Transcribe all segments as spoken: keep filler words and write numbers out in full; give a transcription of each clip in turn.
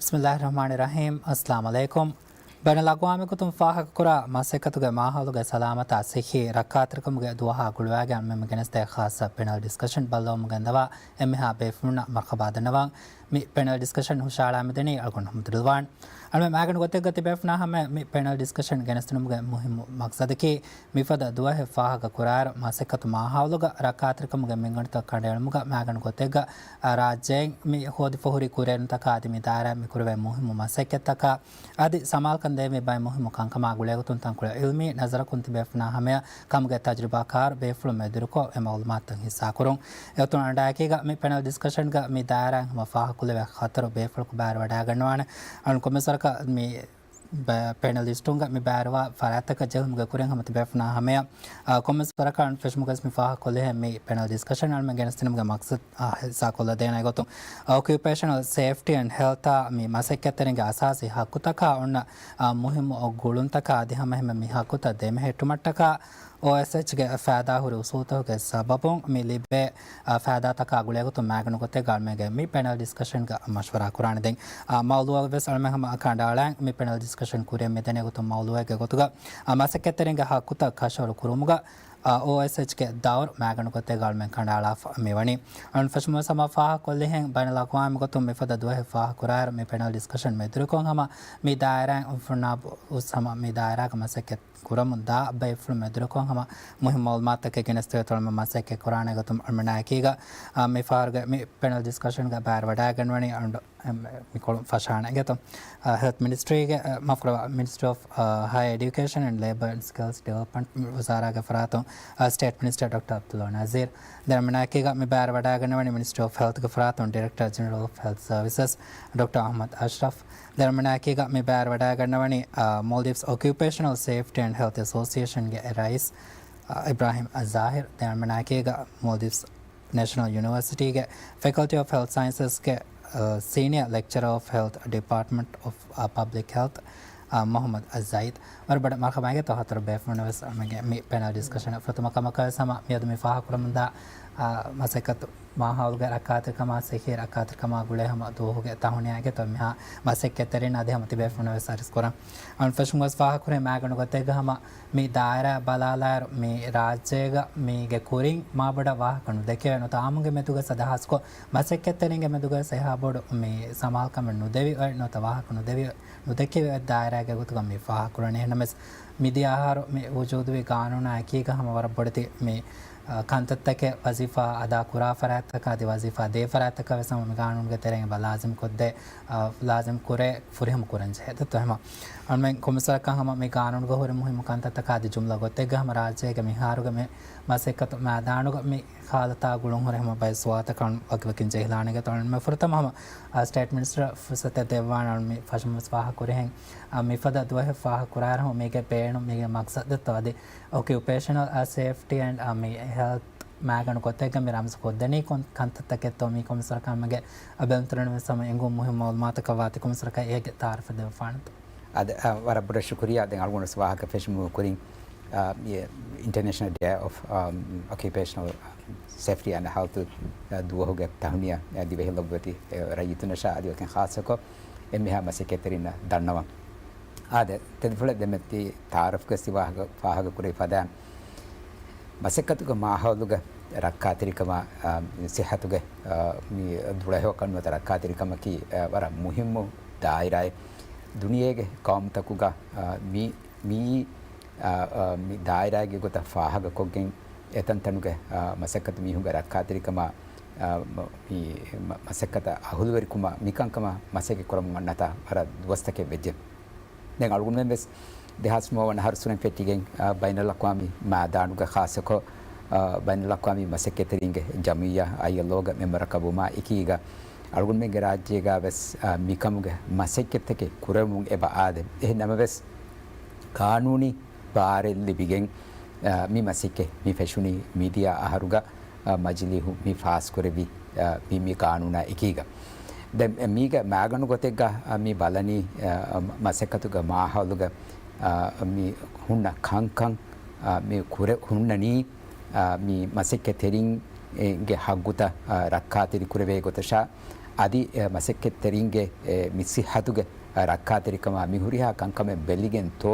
ބިސްމިއްލާހިއްރަޙްމާނިއްރަޙީމް. އައްސަލާމު ޢަލައިކުމް. ބައިނަލްއަޤްވާމީ ގޮތުން ފާހަގަކުރާ މަސައްކަތުގެ މާހައުލުގެ ސަލާމަތާ ޞިއްޙީ ރައްކާތެރިކަމުގެ ދުވަހާ ގުޅުވާގެން އަޅުމެން ގެނެސްދޭ ޚާއްޞަ ޕެނަލް ޑިސްކަޝަން ބައްލަވަމުން ގެންދަވާ އެންމެހާ ބޭފުޅުންނަށް މަރުޙަބާ ދަންނަވަން. މި ޕެނަލް ޑިސްކަޝަން ހުށަހަޅާ މިދަނީ އަޅުގަނޑު އަޙްމަދު ރިޟްވާން. އަޅުމެން މާގަނޑު ގޮތެއްގަ ތިބޭފުޅުންނާ ހަމަޔަށް މި ޕެނަލް ޑިސްކަޝަން ގެނެސްދިނުމުގެ މުހިއްމު މަޤްޞަދަކީ، މިފަދަ ދުވަހެއް ފާހަގަކުރާއިރު، މަސައްކަތު މާހައުލުގަ ރައްކާތެރިކަމުގެ މިންގަނޑުތައް ކަނޑައެޅުމުގަ މާގަނޑު ގޮތެއްގަ، އަ، ރާއްޖޭން މި ހޯދިފަ ހުރި ކުރިއެރުންތަކާ އަދި މި ދާއިރާ މި ކުރެވޭ މުހިއްމު މަސައްކަތްތަކާ އަދި ސަމާލުކަން ދޭންވީ ބައެއް މުހިއްމު ކަންކަމާ ގުޅޭގޮތުން ތަންކޮޅެއް ޢިލްމީ ނަޒަރަކުން ތިބޭފުޅުންނާ ހަމަޔަށް ކަމުގެ ތަޖުރިބާކާރު ބޭފުޅުން މެދުވެރިކޮށް އެ މަޢުލޫމާތުތައް ހިއްސާކުރުން. އެއޮތުން އަންޑާއެކީގަ މި ޕެނަލް ޑިސްކަޝަންގަ މި ދާއިރާއިން ހަމަ ފާހަގަކޮށްލެވޭ ޚަތަރު ބޭފުޅަކު ބައިވެރިވަޑައިގަންނަވާނެ. އަޅުން ކޮންމެސް ވަރަކަށް މި ބަ-، ޕެނަލިސްޓުންގެ މި ބައިވެރިވާ ފަރާތްތަކަށް ޖެހުމުގެ ކުރިން ހަމަ ތިބޭފުޅުންނާ ހަމަޔަށް، އާ، ކޮންމެސް ވަރަކަށް ފެށުމުގައި މި ފާހަގަކޮށްލިހެން މި ޕެނަލް ޑިސްކަޝަން އަޅުމެން ގެނެސްދިނުމުގެ މަޤްޞަދު، އާ، ހިއްސާކޮށްލަދޭނެ ގޮތުން، އޮކިއުޕޭޝަނަލް ސޭފްޓީ އެންޑް ހެލްތާ މި މަސައްކަތްތެރިންގެ އަސާސީ ހައްގުތަކާ އޮންނަ، އާ، މުހިއްމު ގުޅުންތަކާ އަދި ހަމައެހެންމެ މި ހައްގުތައް ދެމެހެއްޓުމަށްޓަކާ، އޯއެސްއެޗްގެ ފައިދާހުރި އުސޫލުތަކުގެ ސަބަބުން މި ލިބޭ، އާ، ފައިދާތަކާ ގުޅޭގޮތުން މާގަނޑު ގޮތެއްގަ އަޅުމެންގެ މި ޕެނަލް ޑިސްކަޝަންގަ މަޝްވަރާ ކުރާނެ. ދެން، އާ، މައުޟޫޢަށް ވެސް އަޅުމެން ހަމަ ކަނޑައަޅަން މި ޕެނަލް ޑިސްކަޝަން ކުރިއަށް މިދަނީ ގޮތުން މައުޟޫޢެއްގެ ގޮތުގަ، އާ، މަސައްކަތްތެރިންގެ ހައްގުތައް ކަށަވަރު ކުރުމުގަ، އާ، އޯއެސްއެޗްގެ ދައުރު މާގަނޑު ގޮތެއްގަ އަޅުމެން ކަނޑައަޅާފަ މިވަނީ. އަޅުން ފެށުމުން ހަމަ ފާހަގަކޮށްލިހެން ބައިނަލްއަޤްވާމީ ގޮތުން މިފަދަ ދުވަހެއް ފާހަގަކުރާއިރު މި ޕެނަލް ޑިސްކަޝަން މެދުވެރިކޮށް ހަމަ މި ދާއިރާއިން އުފުންނާ ބު-، އުސް ހަމަ މި ދާއިރާގަ މަސައްކަތް ކުރަމުން ދާ ބޭފުޅުން މެދުވެރިކޮށް ހަމަ މުހިއްމު މަޢުލޫމާތުތަކެއް ގެނެސްދެވޭތޯ އަޅުމެން މަސައްކަތް ކުރާނެ ގޮތުން އަޅުމެންނާ އެކީގަ، އާ، މި ފަހަރުގެ މި ޕެނަލް ޑިސްކަޝަންގަ ބައިވެރިވަޑައިގަންނަވަނީ އަޅުގަނޑު އެ، މިކޮޅު ފަށާނެ އިނގޭތޯ. އާ، ހެލްތް މިނިސްޓްރީގެ، އާ، މާފުކުރައްވާ، މިނިސްޓްރީ އޮފް، އާ، ހަޔަރ އެޑިއުކޭޝަން އެންޑް ލޭބަރ އެންޑް ސްކިލްސް ޑިވެލޮޕްމަންޓް ވުޒާރާގެ ފަރާތުން، އާ، ސްޓޭޓް މިނިސްޓަރ ޑޮކްޓަރ ޢަބްދުﷲ ނަޒީރު. ދެން އަޅުމެންނާ އެކީގަ މި ބައިވެރިވަޑައިގަންނަވަނީ މިނިސްޓްރީ އޮފް ހެލްތްގެ ފަރާތުން ޑިރެކްޓަރ ޖެނެރަލް އޮފް ހެލްތް ސަރވިސަސް ޑޮކްޓަރ އަޙްމަދު އަޝްރަފް. ދެން އަޅުމެންނާ އެކީގަ މި ބައިވެރިވަޑައިގަންނަވަނީ، އާ، މޯލްޑިވްސް އޮކިއުޕޭޝަނަލް ސޭފްޓީ އެންޑް ހެލްތް އެސޯސިއޭޝަންގެ ރައީސް، އާ، އިބްރާހިމް ޒާހިރު. ދެން އަޅުމެންނާ އެކީގަ މޯލްޑިވްސް ނޭޝަނަލް ޔުނިވަރސިޓީގެ ފެކަލްޓީ އޮފް ހެލްތް ސައިންސަސްގެ، އަ، ސީނިއަ ލެކްޗަރ އޮފް ހެލްތް ޑިޕާޓްމަންޓް އޮފް، އަ، ޕަބްލިކް ހެލްތް، އަ، މުޙައްމަދު ޒައިދް. ވަރަށް ބޮޑަށް މަރުޙަބާ އިނގޭތޯ ހަތަރު ބޭފުޅުންނަށް ވެސް އަޅުމެންގެ މި ޕެނަލް ޑިސްކަޝަނަށް. ފުރަތަމަ ކަމަކަށް ވެސް ހަމަ މިއަދު މި ފާހަގަކުރަމުންދާ، އަ، މަސައްކަތު މާހައުލުގެ ރައްކާތެރިކަމާ، ސިއްހީ ރައްކާތެރިކަމާ ގުޅޭ ހަމަ ދުވަހުގެ ތަހުނިޔާގެ ތޮ މިހާ މަސައްކަތްތެރިން އަދި ހަމަ ތިބޭފުޅުންނަށް ވެސް އަރިސް ކުރަން. އަޅުން ފެށުމުން ވެސް ފާހަގަކުރޭ މާގަނޑު ގޮތެއްގަ ހަމަ މި ދާއިރާ ބަލާލާއިރު، މި ރާއްޖޭގަ މީގެ ކުރިން މާބޮޑަށް ވާހަކަ ނުދެކެވޭ ނުވަތަ އާއްމުގެ މެދުގަ ސަދާހަސްކޮށް، މަސައްކަތްތެރިންގެ މެދުގަ އެހާ ބޮޑު މި ސަމާލުކަމެއް ނުދެވި އޮތް ނުވަތަ ވާހަކަ ނުދެވި، ނުދެކެވި އޮތް ދާއިރާގެ ގޮތުގަ މި ފާހަގަކުރަނީ. އެހެންނަމަވެސް، މިދިޔަ އަހަރު މި ވުޖޫދުވި ގާނޫނާ އެކީގަ ހަމަ ވަރަށް ބޮޑެތި މި، އަ، ކަންތައްތަކެއް ވަޒީފާ އަދާ ކުރާ ފަރާތްތަކަށް އަދި ވަޒީފާ ދޭ ފަރާތްތަކަށް ވެސް ހަމަ މި ގާނޫނުގެ ތެރެއިން އެބަ ލާޒިމް ކޮށްދޭ، އަ، ލާޒިމް ކުރޭ ފުރިހަމަ ކުރަން ޖެހޭ. ދެއްތޯ ހަމަ އަޅުމެން ކޮންމެސް ވަރަކަށް ހަމަ މި ގާނޫނުގަ ހުރި މުހިއްމު ކަންތައްތަކާ އަދި ޖުމްލަ ގޮތެއްގަ ހަމަ ރާއްޖޭގެ މިހާރުގެ މި މަސައްކަތު މައިދާނުގަ މި ހާލަތާ ގުޅުން ހުރި ހަމަ ބައެއް ސުވާލުތަކަށް ވަކިވަކިން ޖެހިލާނެ އިނގޭތޯ. އަޅުން މި ފުރަތަމަ ހަމަ، އަ، ސްޓޭޓް މިނިސްޓަރ ފުރުސަތެއް ދެއްވާނެ އަޅުން މި ފަށުން ވެސް ފާހަގަކުރިހެން، އަ، މިފަދަ ދުވަހެއް ފާހަގަކުރާއިރު ހަމަ މީގެ ބޭނުން މީގެ މަޤްޞަދު ދެއްތޯ އަދި އޮކިއުޕޭޝަނަލް، އަ، ސޭފްޓީ އެންޑް، އަ، މި ހެލްތް މާގަނޑު ގޮތެއްގަ މި ރަމްޒު ކޮށްދެނީ ކޮން ކަންތައްތަކެއްތޯ މީ ކޮންމެސް ވަރަކަށް ހަމަގެ އަ ބެލުންތެރިން ވެސް ހަމަ އެނގުން މުހިއްމު މައުލޫމާތަކަށް ވާތީ ކޮންމެސް ވަރަކަށް އޭގެ ތައާރަފެއް ދެއްވާނެތޯ؟ އާދެ، އަ، ވަރަށް ބޮޑަށް ޝުކުރިއްޔާ. ދެން އަޅުގަނޑު ވެސް ވާހަކަ ފެށުމުގެ ކުރިން، އ، އިންޓަރނޭޝަނަލް ޑޭ އޮފް، އަ، އޮކިއުޕޭޝަނަލް ސޭފްޓީ އެންޑް ހެލްތް، އ، ދުވަހުގެ ތަހުނިޔާ، އ، ދިވެހި ލޮބުވެތި، އ، ރައްޔިތުންނަށާ އަދި ވަކިން ޚާއްޞަކޮށް އެންމެހާ މަސައްކަތްތެރިންނަށް ދަންނަވަން. އާދެ، ތެދުފުޅެއް ދެމެތި ތައާރަފްގެ ސިވާހަގަ ފާހަގަކުރެވި ފަދައިން، މަސައްކަތުގެ މާހައުލުގެ ރައްކާތެރިކަމާ، އާ، ސިއްހަތުގެ، އާ، މި ދުޅަހެޔޮކަން ނުވަތަ ރައްކާތެރިކަމަކީ، އާ، ވަރަށް މުހިއްމު ދާއިރާއެއް. ދުނިޔޭގެ ޤައުމުތަކުގަ، އާ، މި، މިއީ، އާ، އާ، މި ދާއިރާގެ ގޮތަށް ފާހަގަކޮށްގެން އެތަންތަނުގެ، އާ، މަސައްކަތު މީހުންގެ ރައްކާތެރިކަމާ، އާ، މަ-، މި މަ-، މަސައްކަތަށް އަހުލުވެރިކުމާ މިކަންކަމާ މަސައްކަތް ކުރަމުން އަންނަތާ ވަރަށް ދުވަސްތަކެއް ވެއްޖެ. ދެން އަޅުގަނޑުމެން ވެސް ދެހާސް ނުވަ ވަނަ އަހަރު ސުރެން ފެއްޓިގެން، އާ، ބައިނަލްއަޤްވާމީ މައިދާނުގަ ޚާއްޞަކޮށް، އާ، ބައިނަލްއަޤްވާމީ މަސައްކަތްތެރިންގެ ޖަމިއްޔާ، އައިއެލްއޯގެ މެމްބަރަކަށް ވުމާ އެކީގަ، އަޅުގަނޑުމެންގެ ރާއްޖޭގަ ވެސް، އާ، މިކަމުގެ މަސައްކަތްތަކެއް ކުރެވެމުން އެބަ އާދެ. އެހެން ނަމަވެސް، ޤާނޫނީ ބާރެއް ލިބިގެން، އާ، މި މަސައްކަތް މި ފެށުނީ މިދިޔަ އަހަރުގަ، އާ، މަޖިލީހު މި ފާސްކުރެއްވި، އާ، މި، މި ޤާނޫނާ އެކީގަ. ދެން މީގެ މާގަނޑު ގޮތެއްގަ، އާ، މި ބަލަނީ، އާ، މަސައްކަތުގެ މާހައުލުގަ، އާ، މި ހުންނަ ކަންކަން، އާ، މި ކުރެ-، ހުންނަނީ، އާ، މި މަސައްކަތްތެރިންގެ ހައްގުތައް، އާ، ރައްކާތެރި ކުރެވޭ ގޮތަށާ، އަދި، އެ، މަސައްކަތްތެރިންގެ، އެ، މި ސިއްހަތުގެ، އާ، ރައްކާތެރިކަމާ މި ހުރިހާ ކަންކަމެއް ބެލިގެންތޯ،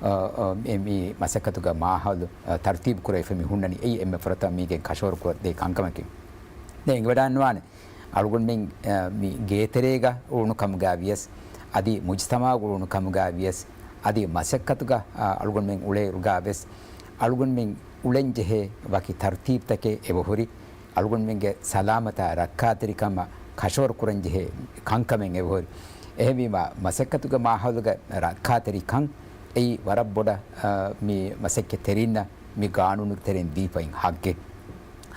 އާ، އާ، އެ، މި މަސައްކަތުގެ މާހައުލު، އާ، ތަރުތީބު ކުރެވިފަ މި ހުންނަނީ. އެއީ އެންމެ ފުރަތަމަ މީގެން ކަށަވަރު ކުރަ-، ދޭ ކަންކަމަކީ. ދެން އެނގިވަޑާންވާނެ. އަޅުގަނޑުމެން، އަ، މި ގޭތެރޭގަ އުޅުނު ކަމުގަ ވިޔަސް، އަދި މުޖުތަމާގަ އުޅުނު ކަމުގަ ވިޔަސް، އަދި މަސައްކަތުގަ، އަ، އަޅުގަނޑުމެން އުޅޭއިރުގަ ވެސް، އަޅުގަނޑުމެން އުޅެން ޖެހޭ ވަކި ތަރުތީބުތަކެއް އެބަހުރި، އަޅުގަނޑުމެންގެ ސަލާމަތާ ރައްކާތެރިކަމަށް ކަށަވަރު ކުރަން ޖެހޭ ކަންކަމެއް އެބަހުރި. އެހެންވީމަ، މަސައްކަތުގެ މާހައުލުގަ ރައްކާތެރިކަން އެއީ ވަރަށް ބޮޑަށް، އަ، މި މަސައްކަތްތެރިންނަށް މި ގާނޫނުގެ ތެރެއިން ދީފައިން ހައްގެއް.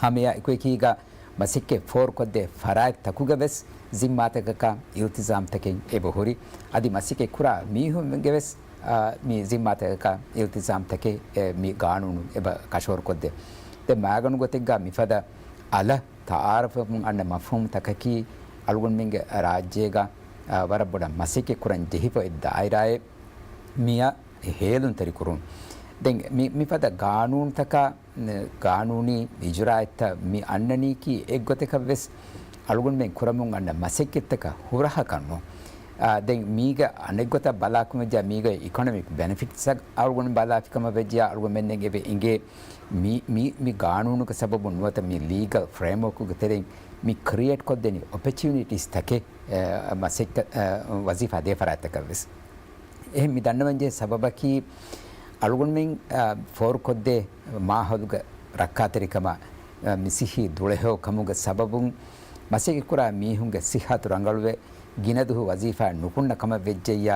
ހަމައެއާ އެކުއެކީގަ، މަސައްކަތް ފޯރުކޮށްދޭ ފަރާތްތަކުގެ ވެސް ޒިންމާތަކަކާ އިލްތިޒާމްތަކެއް އެބަހުރި. އަދި މަސައްކަތް ކުރާ މީހުންގެ ވެސް، އާ، މި ޒިންމާތަކަކާ އިލްތިޒާމްތަކެއް، އެ، މި ގާނޫނު އެބަ ކަށަވަރުކޮށްދޭ. ދެން މައިގަނޑު ގޮތެއްގަ މިފަދަ އަލަށް ތައާރަފްވެފަ އަންނަ މަފްހޫމްތަކަކީ އަޅުގަނޑުމެންގެ ރާއްޖޭގަ، އާ، ވަރަށް ބޮޑަށް މަސައްކަތް ކުރަން ޖެހިފަ އޮތް ދާއިރާއެއް މިއަށް ހޭލުންތެރިކުރުން. ދެން މި، މިފަދަ ގާނޫނުތަކާ، ގާނޫނީ އިޖުރާއަތްތައް މި އަންނަނީކީ އެއްގޮތަކަށް ވެސް އަޅުގަނޑުމެން ކުރަމުން އަންނަ މަސައްކަތްތަކަށް ހުރަހަކަށް ނޫން. އާ، ދެން މީގެ އަނެއްގޮތަށް ބަލާކަމަށް ވެއްޖާ މީގެ އިކޮނޮމިކް ބެނެފިޓްސް އަށް އަޅުގަނޑު ބަލާފިކަމަށް ވެއްޖާ އަޅުގަނޑުމެން އެބަ އެނގޭ މި، މި، މި ގާނޫނުގެ ސަބަބުން ނުވަތަ މި ލީގަލް ފްރޭމްވޯކުގެ ތެރެއިން މި ކްރިއޭޓް ކޮށްދެނީ އޮޕޮޗުނިޓީސް ތަކެއް، އެ، މަސައްކަ-، އެ، ވަޒީފާ ދޭ ފަރާތްތަކަށް ވެސް. އެހެން މި ދަންނަވަންޖެހޭ ސަބަބަކީ، އަޅުގަނޑުމެން، އާ، ފޯރުކޮށްދޭ މާހައުލުގެ ރައްކާތެރިކަމާ، އާ، މި ސިއްހީ ދުޅަހެޔޮ ކަމުގެ ސަބަބުން މަސައްކަތްކުރާ މީހުންގެ ސިއްހަތު ރަނގަޅުވެ، ގިނަދުހު ވަޒީފާ ނުކުންނަ ކަމަށް ވެއްޖެއްޔާ،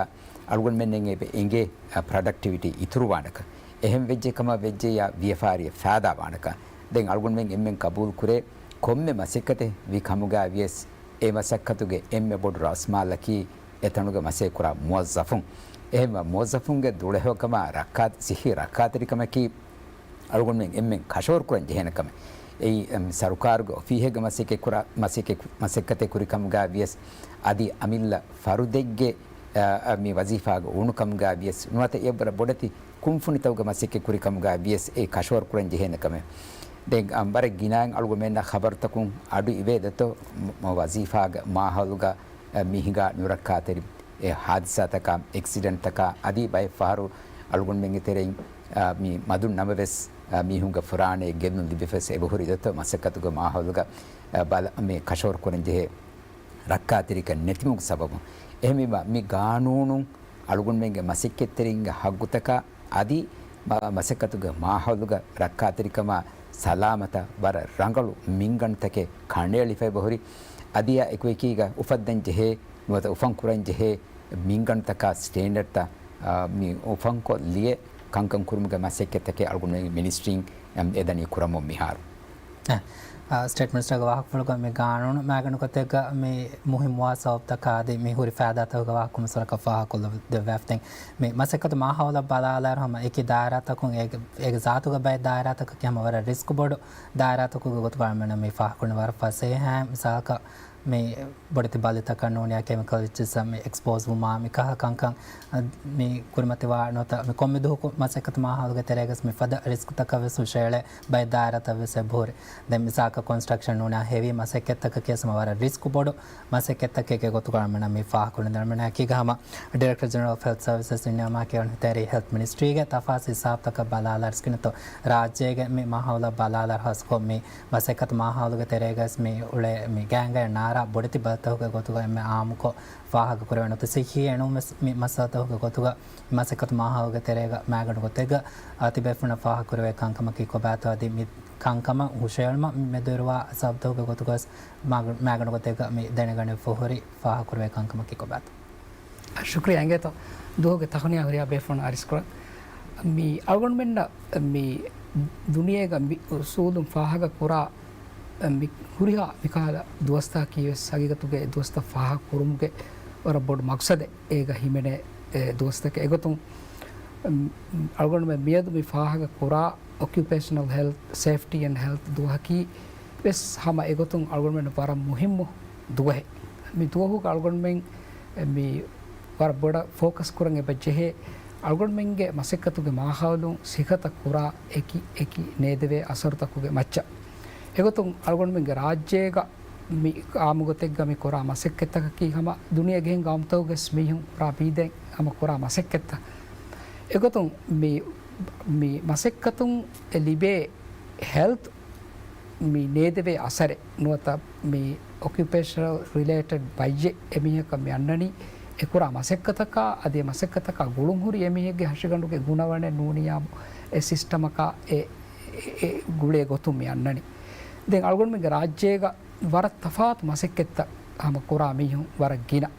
އަޅުގަނޑުމެންނަށް އެބަ އެނގޭ، އާ، ޕްރޮޑަކްޓިވިޓީ އިތުރުވާނެކަން. އެހެން ވެއްޖެ ކަމަށް ވެއްޖެއްޔާ، ވިޔަފާރިއަށް ފައިދާވާނެކަން. ދެން އަޅުގަނޑުމެން އެންމެން ގަބޫލު ކުރޭ، ކޮންމެ މަސައްކަތެއް ވި ކަމުގަ ވިޔަސް، އެ މަސައްކަތުގެ އެންމެ ބޮޑު ރަސްމާލަކީ އެތަނުގެ މަސައްކަތްކުރާ މުވައްޒަފުން. އެހެންވެ، މުވައްޒަފުންގެ ދުޅަހެޔޮކަމާ ރައްކާ-، ސިއްހީ ރައްކާތެރިކަމަކީ އަޅުގަނޑުމެން އެންމެން ކަށަވަރުކުރަން ޖެހޭނެ ކަމެއް. އެއީ، އެމް، ސަރުކާރުގެ އޮފީހެއްގެ މަސައްކަތްކުރާ، މަސައްކަތް، މަސައްކަތެއް ކުރި ކަމުގަ ވިޔަސް، އަދި އަމިއްލަ ފަރުދެއްގެ، އަ، އަ، މި ވަޒީފާގަ އުޅުނު ކަމުގަ ވިޔަސް، ނުވަތަ އެއްވަރަށް ބޮޑެތި ކުންފުނިތަކުގެ މަސައްކަތް ކުރި ކަމުގަ ވިޔަސް އެ ކަށަވަރު ކުރަން ޖެހޭނެ ކަމެއް. ދެން، އަ، ވަރަށް ގިނައިން އަޅުގަނޑުމެންނަށް ޚަބަރުތަކުން އަޑު އިވޭ ދެއްތޯ، މަ-، މަ-، ވަޒީފާގަ މާހައުލުގަ، އަ، މި ހިނގާ ނުރައްކާތެރި އެ ހާދިސާތަކާ، އެކްސިޑެންޓްތަކާ، އަދި ބައެއް ފަހަރު އަޅުގަނޑުމެންގެ ތެރެއިން، އަ، މި މަދުން ނަމަވެސް، އަ، މީހުންގެ ފުރާނައެއް ގެއްލުން ލިބިފަސް އެބަހުރި ދެއްތޯ މަސައްކަތުގެ މާހައުލުގަ، އަ، ބަލަ-، މި ކަށަވަރު ކުރަން ޖެހޭ ރައްކާތެރިކަން ނެތިމުގެ ސަބަބުން. އެހެންވީމަ، މި ގާނޫނުން އަޅުގަނޑުމެންގެ މަސައްކަތްތެރިންގެ ހައްގުތަކާ އަދި މަ-، މަސައްކަތުގެ މާހައުލުގަ ރައްކާތެރިކަމާ ސަލާމަތަށް ވަރަށް ރަނގަޅު މިންގަނޑުތަކެއް ކަނޑައެޅިފައި ބަހުރި. އަދި އެކުއެކީގަ އުފައްދަން ޖެހޭ ނުވަތަ އުފަން ކުރަން ޖެހޭ މިންގަނޑުތަކާ ސްޓޭންޑަޑްތައް، އާ، މި އުފަންކޮށް ލިޔެ ކަންކަން ކުރުމުގެ މަސައްކަތްތަކެއް އަޅުގަނޑު މިނިސްޓްރީން، އަ، އެދަނީ ކުރަމުން މިހާރު. އަ، އަ، ސްޓޭޓް މިނިސްޓަރގެ ވާހަކަފުޅުގަ މި ގާނޫނު މައިގަނޑު ގޮތެއްގަ މި މުހިއްމުވާ ސަބަބުތަކާ އަދި މި ހުރި ފައިދާތަކުގެ ވާހަކަ ކޮންމެސް ވަރަކަށް ފާހަގަކޮށްލަ ދެއްވާފަ. ދެން މި މަސައްކަތު މާހައުލަށް ބަލާލާއިރު ހަމަ އެކި ދާއިރާތަކުން އޭގެ، އޭގެ ޒާތުގަ ބައެއް ދާއިރާތަކަކީ ހަމަ ވަރަށް ރިސްކް ބޮޑު ދާއިރާތަކުގެ ގޮތުގަ އަޅުގަނޑުމެންނަށް މި ފާހަގަކުރަނީ ވަރަށް ފަސޭހައިން. މިސާލަކަށް މި ބޮޑެތި ބަލިތަކަށް ނޫނިއްޔާ ކެމިކަލް އެޖެންޓްސް މި އެކްސްޕޯޒް ވުމާ މި ކަހަލަ ކަންކަން، އަ، މި ކުރިމަތިވާ ނުވަތަ މި ކޮންމެ ދުވަހަކު މަސައްކަތު މާހައުލުގެ ތެރޭގަސް މި ފަދަ ރިސްކްތަކަށް ވެސް ހުށައެޅޭ ބައެއް ދާއިރާތައް ވެސް އެބަހުރި. ދެން މިސާލަކަށް ކޮންސްޓްރަކްޝަން ނޫނިއްޔާ ހެވީ މަސައްކަތްތަކަކީ ހަމަ ވަރަށް ރިސްކް ބޮޑު މަސައްކަތްތަކެއްގެ ގޮތުގަ އަޅުގަނޑުމެންނަށް މި ފާހަގަކުރަނީ. އަޅުގަނޑުމެންނަށް އެކީގަ ހަމަ ޑިރެކްޓަރ ޖެނެރަލް އޮފް ހެލްތް ސަރވިސަސް އިންޑިއާ މާ ކިޔަވަނީ ތެރޭ ހެލްތް މިނިސްޓްރީގެ ތަފާސް ހިސާބުތަކަށް ބަލާލާ ރިސްކް ނެތޯ ރާއްޖޭގެ މި މާހައުލަށް ބަލާލާ ހާއްސަކޮށް މި މަސައްކަތު މާހައުލުގެ ތެރޭގަސް މި އުޅޭ މި ގާތްގަނޑު ނާރާ ބޮޑެތި ބަލިތަކުގެ ގޮތުގަ އެންމެ އާއްމުކޮށް ފާހަގަކުރެވޭ ނުވަތަ ސިއްހީ އެނޫންވެސް މި މައްސަލަތަކުގެ ގޮތުގަ މަސައްކަތު މާހައުލުގެ ތެރޭގަ މައިގަނޑު ގޮތެއްގަ ތިބޭފުޅުންނަށް ފާހަގަކުރެވޭ ކަންކަމަކީ ކޮބާތޯ އަދި މި ކަންކަމަށް ހުށައެޅުމަށް މި މެދުވެރިވާ ސަބަބުތަކުގެ ގޮތުގަސް މައިގަނޑު ގޮތެއްގަ މި ދެނެގަނެފަ ހުރި ފާހަގަކުރެވޭ ކަންކަމަކީ ކޮބާތޯ؟ ޝުކްރިޔާ އިނގޭތޯ. ދުވަހުގެ ތަހުނިޔާ ހުރިހާ ބޭފުޅުން އަރިސްކުރަން. މި އަޅުގަނޑުމެންނަށް މި ދުނިޔޭގަ މި އުސޫލުން ފާހަގަ ކުރާ މި ހުރިހާ މިކަހަލަ ދުވަސްތަކަކީ ވެސް ހަގީގަތުގަ އެ ދުވަސްތައް ފާހަގަ ކުރުމުގެ ވަރަށް ބޮޑު މަގްސަދެއް އޭގަ ހިމެނޭ އެ ދުވަސްތަކެއް. އެގޮތުން އަޅުގަނޑުމެން މިއަދު މި ފާހަގަ ކުރާ އޮކިއުޕޭޝަނަލް ހެލްތް، ސޭފްޓީ އެންޑް ހެލްތް ދުވަހަކީ ވެސް ހަމަ އެގޮތުން އަޅުގަނޑުމެން ވަރަށް މުހިއްމު ދުވަހެއް. މި ދުވަހުގަ އަޅުގަނޑުމެން މި ވަރަށް ބޮޑަށް ފޯކަސް ކުރަން އެބަ ޖެހޭ އަޅުގަނޑުމެންގެ މަސައްކަތުގެ މާހައުލުން ސިހަތަށް ކުރާ އެކި އެކި ނޭދެވޭ އަސަރުތަކުގެ މައްޗަށް. އެގޮތުން އަޅުގަނޑުމެންގެ ރާއްޖޭގަ މި އާއްމުގޮތެއްގަ މި ކުރާ މަސައްކަތްތަކަކީ ހަމަ ދުނިޔޭގެ ހިނގާ އުންތަކުގެ މީހުން ކުރާ ބީދެއް ހަމަ ކުރާ މަސައްކަތްތައް. އެގޮތުން މި، މި މަސައްކަތުން އެ ލިބޭ ހެލްތު މި ނޭދެވޭ އަސަރެއް ނުވަތަ މި އޮކިއުޕޭޝަނަލް ރިލޭޓެޑް ބައްޔެއް އެމީހަކަށް މި އަންނަނީ އެ ކުރާ މަސައްކަތަކާ އަދި އެ މަސައްކަތަކާ ގުޅުންހުރި އެމީހެއްގެ ހަށިގަނޑުގެ ގުނަވަނެއް ނޫނިއްޔާމު އެ ސިސްޓަމަކާ އެ، އެ، އެ ގުޅޭ ގޮތުން މި އަންނަނީ. ދެން އަޅުގަނޑުމެންގެ ރާއްޖޭގަ ވަރަށް ތަފާތު މަސައްކަތްތައް ހަމަ ކުރާ މީހުން ވަރަށް ގިނަ.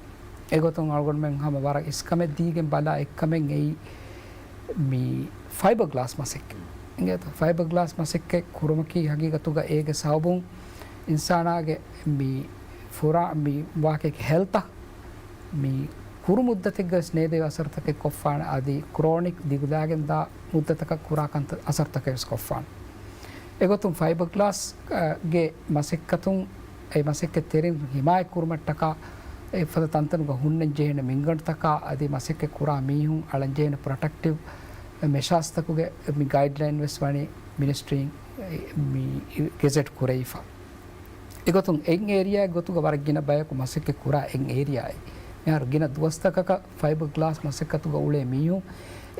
އެގޮތުން އަޅުގަނޑުމެން ހަމަ ވަރަށް އިސްކަމެއް ދީގެން ބަލާ އެއްކަމެއް އެއީ މި ފައިބަ ގްލާސް މަސައްކަތް. އިނގޭތޯ؟ ފައިބަ ގްލާސް މަސައްކަތް ކުރުމަކީ ހަގީގަތުގަ އޭގެ ސަބަބުން އިންސާނާގެ މި ފުރާ މި ވާކެ ހެލްތަށް މި ކުރު މުއްދަތެއްގަވެސް ނޭދެވޭ އަސަރުތަކެއް ކޮށްފާނެ. އަދި ކްރޯނިކް ދިގުލާގެން ދާ މުއްދަތަކަށް ކުރާ ކަންތައް އަސަރުތަކެއް ވެސް ކޮށްފާނެ. އެގޮތުން ފައިބަ ގްލާސް، އަ، ގެ މަސައްކަތުން އެ މަސައްކަތް ތެރިން ހިމާޔަތް ކުރުމަށްޓަކާ އެފަދަ ތަންތަނުގަ ހުންނަން ޖެހޭނެ މިންގަނޑުތަކާ އަދި މަސައްކަތް ކުރާ މީހުން އަޅަން ޖެހޭނެ ޕްރޮޓެކްޓިވް މެޝާސްތަކުގެ މި ގައިޑްލައިން ވެސް ވަނީ މިނިސްޓްރީން މި ގެޒެޓް ކުރެވިފަ. އެގޮތުން އެއް އޭރިއާއެއް ގޮތުގަ ވަރަށް ގިނަ ބަޔަކު މަސައްކަތް ކުރާ އެއް އޭރިއާއެއް. މިހާރު ގިނަ ދުވަސްތަކަކަށް ފައިބަ ގްލާސް މަސައްކަތުގަ އުޅޭ މީހުން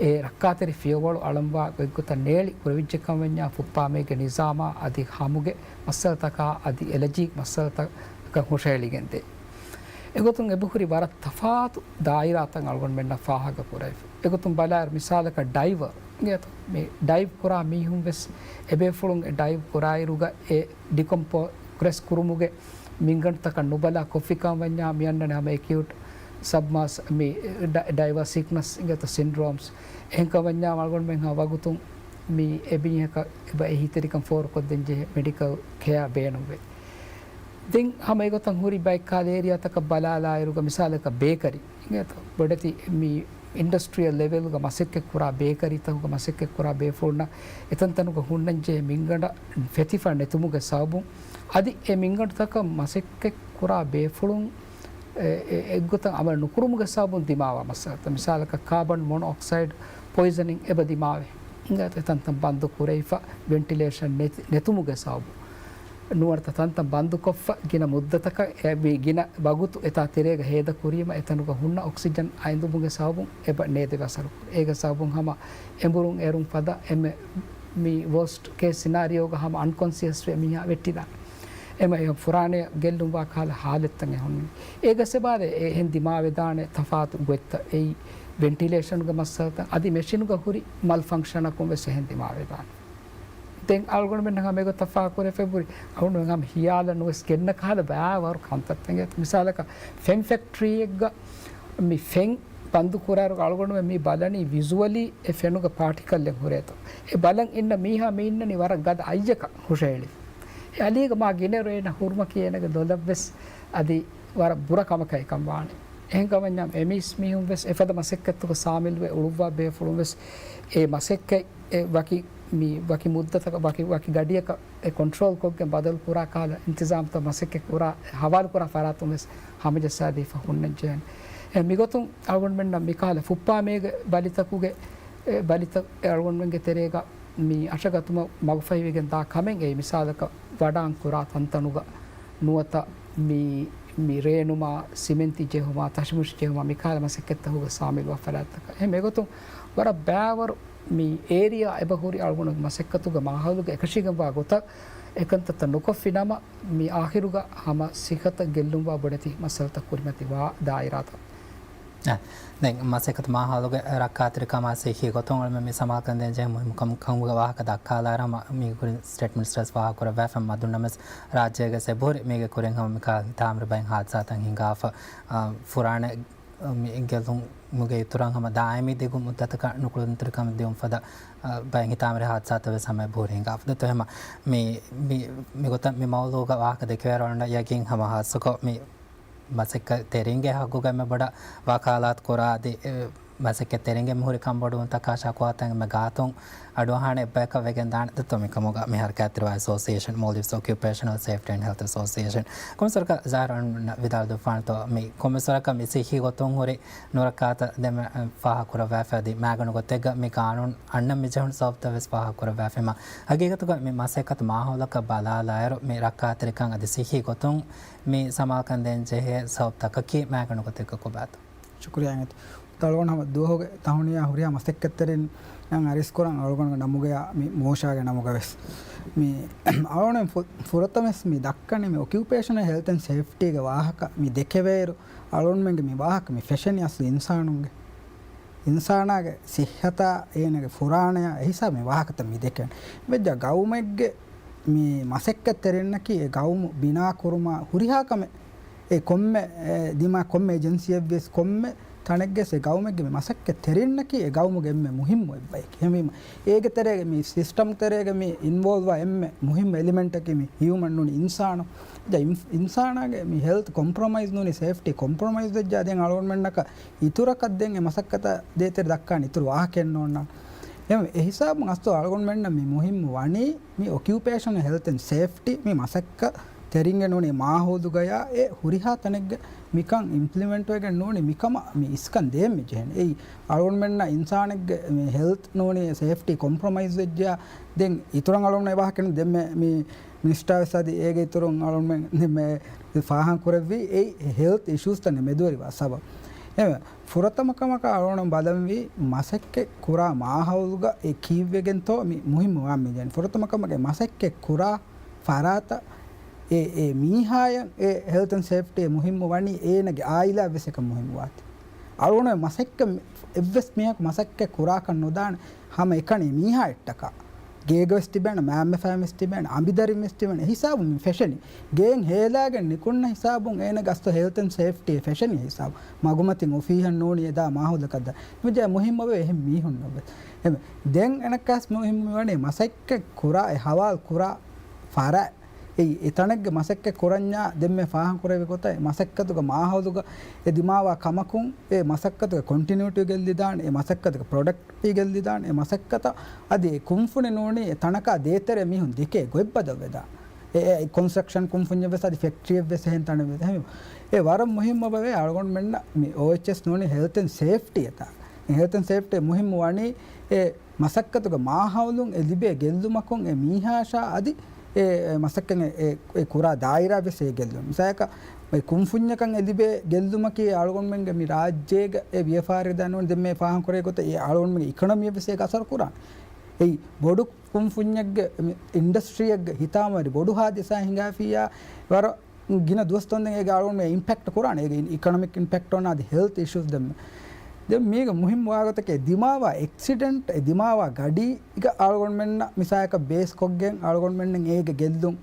އެ ރައްކާތެރި ފިޔަވަޅު އަޅަންވާ ގޮތްގޮތަށް ނޭޅި ކުރެވިއްޖެކަމަށް ވަންޏާ ފުއްޕާމޭގެ ނިޒާމާ އަދި ހަމުގެ މައްސަލަތަކާ އަދި އެލަޖީ މައްސަލަތަކަށް ހުށަހެޅިގެންދޭ. އެގޮތުން އެބަހުރި ވަރަށް ތަފާތު ދާއިރާތައް އަޅުގަނޑުމެންނަށް ފާހަގަ ކުރެވިފަ. އެގޮތުން ބަލާއިރު މިސާލަކަށް ޑައިވަރ އިނގޭތޯ؟ މި ޑައިވް ކުރާ މީހުން ވެސް އެބޭފުޅުން އެ ޑައިވް ކުރާއިރުގަ އެ ޑިކޮމްޕްރެސް ކުރުމުގެ މިންގަނޑުތަކަށް ނުބަލާ ކޮށްފިކަމަށް ވަންޏާ މި އަންނަނީ ހަމަ އެކިއުޓް ސަބްމާސް މި ޑަ-، ޑައިވަރ ސިކްނަސް އިނގޭތޯ ސިންޑްރޯމްސް. އެހެންކަމަށް ވަންޏާ އަޅުގަނޑުމެން ހަމަ ވަގުތުން މި އެ މީހަކަށް އެބަ އެހީތެރިކަން ފޯރުކޮށްދޭން ޖެހޭ މެޑިކަލް ކެއާ ބޭނުންވޭ. ދެން ހަމަ އެގޮތަށް ހުރި ބައެއްކާލަ އޭރިއާތަކަށް ބަލާލާއިރުގަ މިސާލަކަށް ބޭކަރީ އިނގޭތޯ؟ ބޮޑެތި މި އިންޑަސްޓްރިއަލް ލެވެލްގަ މަސައްކަތް ކުރާ ބޭކަރީތަކުގަ މަސައްކަތް ކުރާ ބޭފުޅުންނަށް އެތަންތަނުގަ ހުންނަން ޖެހޭ މިންގަނޑަށް ފެތިފަ ނެތުމުގެ ސަބަބުން އަދި އެ މިންގަނޑުތަކަށް މަސައްކަތް ކުރާ ބޭފުޅުން އެ، އެ، އެއްގޮތަށް އަމަލު ނުކުރުމުގެ ސަބަބުން ދިމާވާ މައްސަލަތައް. މިސާލަކަށް ކާބަން މޮނޮއޮކްސައިޑް ޕޮއިޒަނިން އެބަ ދިމާވޭ. އިނގޭތޯ ތަންތަން ބަންދު ކުރެވިފަ ވެންޓިލޭޝަން ނެތި-، ނެތުމުގެ ސަބަބުން. ނުވަތަ ތަންތަން ބަންދުކޮށްފަ ގިނަ މުއްދަތަކަށް އެ މި ގިނަ ވަގުތު އެތާ ތެރޭގަ ހޭދަ ކުރީމަ އެތަނުގަ ހުންނަ އޮކްސިޖަން އައިންދުމުގެ ސަބަބުން އެބަ ނޭދެވޭ އަސަރު ކުރޭ. އޭގެ ސަބަބުން ހަމަ އެނބުރުން އޭރުން ފަދަ އެންމެ މި ވޯސްޓް ކޭސް ސިނާރިއޯގަ ހަމަ އަންކޮންސިއަސްވެ މީހާ ވެއްޓިދާނެ. އެމަ އެ ފުރާނަޔަށް ގެއްލުންވާ ކަހަލަ ހާލަތްތައް އެ ހުންނަނީ. އޭގަ ސެބާދެ އެހެން ދިމާވެދާނެ ތަފާތު ގޮތްތައް އެއީ ވެންޓިލޭޝަންގެ މައްސަލަތައް އަދި މެޝިނުގަ ހުރި މަލް ފަންކްޝަނަކުން ވެސް އެހެން ދިމާވެދާނެ. ދެން އަޅުގަނޑުމެން ހަމަ އެގޮތަށް ފާހަގަކުރެފަ އެބަހުރި އަޅުގަނޑުމެން ހަމަ ހިޔާލަށް ނުވެސް ގެންނަ ކަހަލަ ބައިވަރު ކަންތައްތައް އިނގޭތޯ. މިސާލަކަށް ފެން ފެކްޓްރީއެއްގަ މި ފެން ބަންދު ކުރާއިރު އަޅުގަނޑުމެން މި ބަލަނީ ވިޒުއަލީ އެ ފެނުގެ ޕާޓިކަލްއެއް ހުރޭތޯ. އެ ބަލަން އިންނަ މީހާ މި އިންނަނީ ވަރަށް ގަދަ އައްޔަކަށް ހުށަހެޅި. އެ އަލީގަ މާ ގިނައިރު އޭނަ ހުރުމަކީ އޭނަގެ ލޮލަށްވެސް އަދި ވަރަށް ބުރަ ކަމަކަށް އެކަން ވާނެ. އެހެންކަމަންޏާ އެމީސް މީހުން ވެސް އެފަދަ މަސައްކަތްތަކުގަ ސާމިލްވެ އުޅުއްވާ ބޭފުޅުން ވެސް އެ މަސައްކަތް އެ ވަކި މި ވަކި މުއްދަތަކަށް ވަކި، ވަކި ގަޑިއަކަށް އެ ކޮންޓްރޯލް ކޮށްގެން ބަދަލު ކުރާ ކަހަލަ އިންތިޒާމްތައް މަސައްކަތް ކުރާ، ހަވާލު ކުރާ ފަރާތުން ވެސް ހަމަޖައްސާދީފަ ހުންނަން ޖެހޭނެ. އެ މިގޮތުން އަޅުގަނޑުމެންނަށް މިކަހަލަ ފުއްޕާމޭގެ ބަލިތަކުގެ، އެ ބަލިތައް އެ އަޅުގަނޑުމެންގެ ތެރޭގަ މި އަށަގަތުމަށް މަގުފަހިވެގެން ދާ ކަމެއް އެއީ މިސާލަކަށް ވަޑާން ކުރާ ތަންތަނުގަ ނުވަތަ މި، މި ރޭނުމާ، ސިމެންތި ޖެހުމާ، ތަށިމުށި ޖެހުމާ، މިކަހަލަ މަސައްކަތްތަކުގަ ސާމިލްވާ ފަރާތްތަކަށް. އެހެން އެގޮތުން ވަރަށް ބައިވަރު މި އޭރިއާ އެބަހުރި އަޅުގަނޑު މަސައްކަތުގެ މާހައުލުގެ އެކަށީގެންވާ ގޮތަށް އެކަންތައްތައް ނުކޮށްފި ނަމަ، މި އާޚިރުގަ ހަމަ ސިހަތަށް ގެއްލުންވާ ބޮޑެތި މައްސަލަތައް ކުރިމަތިވާ ދާއިރާތައް. އެ، ދެން މަސައްކަތު މާހައުލުގެ ރައްކާތެރިކަމާ ސިއްހީ ގޮތުން އަޅުމެން މި ސަމާލުކަން ދޭން ޖެހޭ މުހިންމު ކަމު، ކަމުގެ ވާހަކަ ދައްކާލާއިރު ހަމަ މީގެ ކުރިން ސްޓޭޓްމަންޓްސް ވެސް ފާހަގަކުރެއްވި ފަހު މަދުންނަމަސް ރާއްޖޭގެ އެބަހުރި މީގެ ކުރިން ހަމަ މިކަހަލަ ހިތާމަރު ބައެއް ހާދިސާތައް ހިނގާފަ، އާ، ފުރާނަ މި ގެއްލުމުގެ އިތުރަށް ހަމަ ދާއިމީ ދިގު މުއްދަތަކަށް ނުކުޅެދުންތެރިކަމަށް ދިއުން ފަދަ، އަ، ބައެއް ހިތާމަރި ހާދިސާތައް ވެސް ހަމަ އެބަހުރި ހިނގާފަ. ދެއްތޯ ހަމަ މި، މި، މިގޮތަށް މި މައުޟޫގަ ވާހަކަ ދެކެވޭއިރު އަޅުގަނޑަށް ޔަގީން ހަމަ ހާއްސަކޮށް މި މަސައްކަތް ތެރިންގެ ހައްގުގަ އެންމެ ބޮޑަށް ވަކާލާތު ކުރާ އަދި، އެ، މަސައްކަތްތެރިންގެ މިހުރި ކަންބޮޑުވުންތައް ކާށާ ކުވާތަން މެ ގާތުން އަޑުއަހާނެ އެއްބަޔަކަށް ވެގެން ދާނެ ދެއްތޯ މިކަމުގަ މި ހަރަކާތްތެރިވާ އެސޯސިއޭޝަން، މޯލްޑިވްސް އޮކިއުޕޭޝަނަލް ސޭފްޓީ އެންޑް ހެލްތް އެސޯސިއޭޝަން. ކޮންމެސްވަރަކަށް ޒާހިރު ވިދާޅު ދެއްވާނެތޯ މި ކޮންމެސްވަރަކަށް މި ސިއްހީ ގޮތުން ހުރި ނުރައްކާތައް ދެމެ ފާހަގަ ކުރައްވާފަ އަދި މާގަނޑު ގޮތެއްގަ މި ގާނޫނު އަންނަން މި ޖެހުނު ސަބަބުތައް ވެސް ފާހަގަ ކުރައްވާފައިމަ. ހަގީގަތުގަ މި މަސައްކަތު މާހައުލަކަށް ބަލާލާއިރު މި ރައްކާތެރިކަން އަދި ސިއްހީ ގޮތުން މި ސަމާލުކަން ދޭން ޖެހޭ ސަބަބުތަކަކީ މާގަނޑު ގޮތެއްގަ ކޮބާތޯ؟ ޝުކުރިއްޔާ އިނގޭތޯ. އަޅުގަނޑު ހަމަ ދުވަހުގެ ތަހުނިޔާ ހުރިހާ މަސައްކަތްތެރިންނަށް އަރިސްކުރަން އަޅުގަނޑުގެ ނަމުގަޔާ މި މޯޝާގެ ނަމުގަ ވެސް މި އަޅުގަނޑު ފު-، ފުރަތަމަވެސް މި ދައްކަނީ މި އޮކިއުޕޭޝަނަލް ހެލްތް އެންޑް ސޭފްޓީގެ ވާހަކަ މި ދެކެވޭއިރު އަޅުގަނޑުމެންގެ މި ވާހަކަ މި ފެށެނީ އަސްލު އިންސާނުންގެ އިންސާނާގެ ސިއްހަތާ އޭނަގެ ފުރާނަޔާ އެހިސާބު މި ވާހަކަތައް މި ދެކެން. މިވެއްޖާ ގައުމެއްގެ މި މަސައްކަތްތެރިންނަކީ އެ ގައުމު ބިނާ ކުރުމާ ހުރިހާ ކަމެއް އެ ކޮންމެ، އެ، ދިމާ ކޮންމެ އެޖެންސީއެއްވިޔަސް ކޮންމެ ތަނެއްގެސް އެ ގައުމެއްގެ މި މަސައްކަތްތެރިންނަކީ އެ ގައުމުގެ އެންމެ މުހިއްމު އެއްބައެކޭ. އެހެންވީމަ އޭގެ ތެރޭގެ މި ސިސްޓަމް ތެރޭގެ މި އިންވޯލްވާ އެންމެ މުހިއްމު އެލިމެންޓަކީ މި ހިއުމަން ނޫނީ އިންސާނު. ދެ އިން-، އިންސާނާގެ މި ހެލްތް ކޮމްޕްރޮމައިޒް ނޫނީ ސޭފްޓީ ކޮމްޕްރޮމައިޒް ވެއްޖާ ދެން އަޅުގަނޑުމެންނަކަށް އިތުރަކަށް ދެން އެ މަސައްކަތަށް ދޭތެރެ ދައްކާނެ އިތުރު ވާހަކައެއް ނޯންނާނެ. އެހެންވެ، އެ ހިސާބުން އަސްލު އަޅުގަނޑުމެންނަށް މި މުހިއްމު ވަނީ މި އޮކިއުޕޭޝަނަލް ހެލްތް އެންޑް ސޭފްޓީ މި މަސައްކަތް ތެރިންގެ ނޫނީ މާހައުލުގަޔާ އެ ހުރިހާ ތަނެއްގެ މިކަން އިމްޕްލިމެންޓް ވެގެން ނޫނީ މިކަމަށް މި އިސްކަން ދޭން މި ޖެހެނީ. އެއީ އަޅުގަނޑުމެންނަށް އިންސާނެއްގެ މި ހެލްތް ނޫނީ ސޭފްޓީ ކޮމްޕްރޮމައިޒް ވެއްޖެޔާ ދެން އިތުރަށް އަޅުގަނޑު އެ ވާހަކަ ދެންމެ މި މިނިސްޓާ ވެސް އަދި އޭގެ އިތުރުން އަޅުގަނޑުމެން ދެންމެ ފާހަގަ ކުރެއްވީ އެ ހެލްތް އިޝޫސްތައް މެދުވެރިވާ ސަބަބު. އެހެންވެ، ފުރަތަމަ ކަމަކަށް އަޅުގަނޑު ބަލަންވީ މަސައްކަތް ކުރާ މާހައުލުގަ އެ ކީއްވެގެންތޯ މި މުހިއްމު ވާން މި ޖެހެނީ. ފުރަތަމަ ކަމަކަށް މަސައްކަތް ކުރާ ފަރާތަށް އެ، އެ މީހާޔަށް އެ ހެލްތް އެންޑް ސޭފްޓީ މުހިއްމު ވަނީ އޭނަގެ އާއިލާ ވެސް އެކަން މުހިއްމު ވާތީ. އަޅުގަނޑު މަސައްކަތް އެއްވެސް މީހަކު މަސައްކަތް ކުރާކަށް ނުދާނެ ހަމަ އެކަނި މީހާ އެއްޓަކާ. ގޭގަ ވެސް ތިބޭނެ، މައިންބަފައިން ވެސް ތިބޭނެ، އަނބިދަރިން ވެސް ތިބޭނެ. އެ ހިސާބު މި ފެށެނީ. ގޭން ހޭލާގެން ނިކުންނަ ހިސާބުން އޭނަގެ އަސްލު ހެލްތް އެންޑް ސޭފްޓީ އެ ފެށެނީ ހިސާބު. މަގުމަތިން އޮފީހަށް ނޫނީ އެދާ މާހައުލަކަށް ދާ. މިޖާ މުހިއްމު ވޭ އެހެން މީހުންނަށް ވެސް. އެހެން ދެން އެނަކަސް މުހިއްމު ވަނީ މަސައްކަތް ކުރާ، އެ ހަވާލު ކުރާ ފަރާތް. އެއީ، އެ ތަނެއްގެ މަސައްކަތް ކުރަންޏާ ދެންމެ ފާހަގަ ކުރެވި ގޮތަށް އެ މަސައްކަތުގެ މާހައުލުގަ އެ ދިމާވާ ކަމަކުން އެ މަސައްކަތުގެ ކޮންޓިނިއުޓީ ގެއްލިދާނެ، އެ މަސައްކަތުގެ ޕްރޮޑަކްޓިވިޓީ ގެއްލިދާނެ، އެ މަސައްކަތަށް އަދި އެ ކުންފުނި ނޫނީ އެ ތަނަކާ ދޭތެރޭ މީހުން ދެކޭ ގޮތް ބަދަލުވެދާނެ. އެ، އެ ކޮންސްޓްރަކްޝަން ކުންފުންޏެއް ވެސް އަދި ފެކްޓްރީއެއް ވެސް އެހެން ތަނެއް ވެދާނެ. އެ ވަރަށް މުހިއްމު ބަވޭ އަޅުގަނޑުމެންނަށް މި އޯއެޗްއެސް ނޫނީ ހެލްތް އެންޑް ސޭފްޓީ އެތާ. ހެލްތް އެންޑް ސޭފްޓީ މުހިއްމު ވަނީ އެ މަސައްކަތުގެ މާހައުލުން އެ ލިބޭ ގެއްލުމަކުން އެ މީހާއަށާ އަދި އެ، އެ މަސައްކަތް އެ، އެ، އެ ކުރާ ދާއިރާ ވެސް އެ ގެއްލުން. މިސާލަކަށް އެ ކުންފުންޏަކަށް އެ ލިބޭ ގެއްލުމަކީ އަޅުގަނޑުމެންގެ މި ރާއްޖޭގަ އެ ވިޔަފާރި ދަންނޫން ދެންމެ ފާހަގަ ކުރޭ ގޮތަށް އެ އަޅުގަނޑުމެންގެ އިކޮނޮމީއަށް ވެސް އޭގެ އަސަރު ކުރާނެ. އެއީ ބޮޑު ކުންފުންޏެއްގެ މި އިންޑަސްޓްރީއެއްގެ ހިތާމަވެރި ބޮޑު ހާދިސާ ހިނގާފިއްޔާ ވަރަށް ގިނަ ދުވަސް ދޮންދެން އޭގެ އަޅުގަނޑުމެން އިމްޕެކްޓް ކުރާނެ. އޭގެ އި-، އިކޮނޮމިކް އިމްޕެކްޓް އޮންނާ އަދި ހެލްތް އިޝޫސް ދެންމެ. ދެން މީގެ މުހިއްމު ވާގޮތަކީ ދިމާވާ އެކްސިޑެންޓް، އެ ދިމާވާ ގަޑީގަ އަޅުގަނޑުމެންނަށް މިސާލަކަށް ބޭސް ކޮށްގެން އަޅުގަނޑުމެންނަށް އޭގެ ގެއްލުން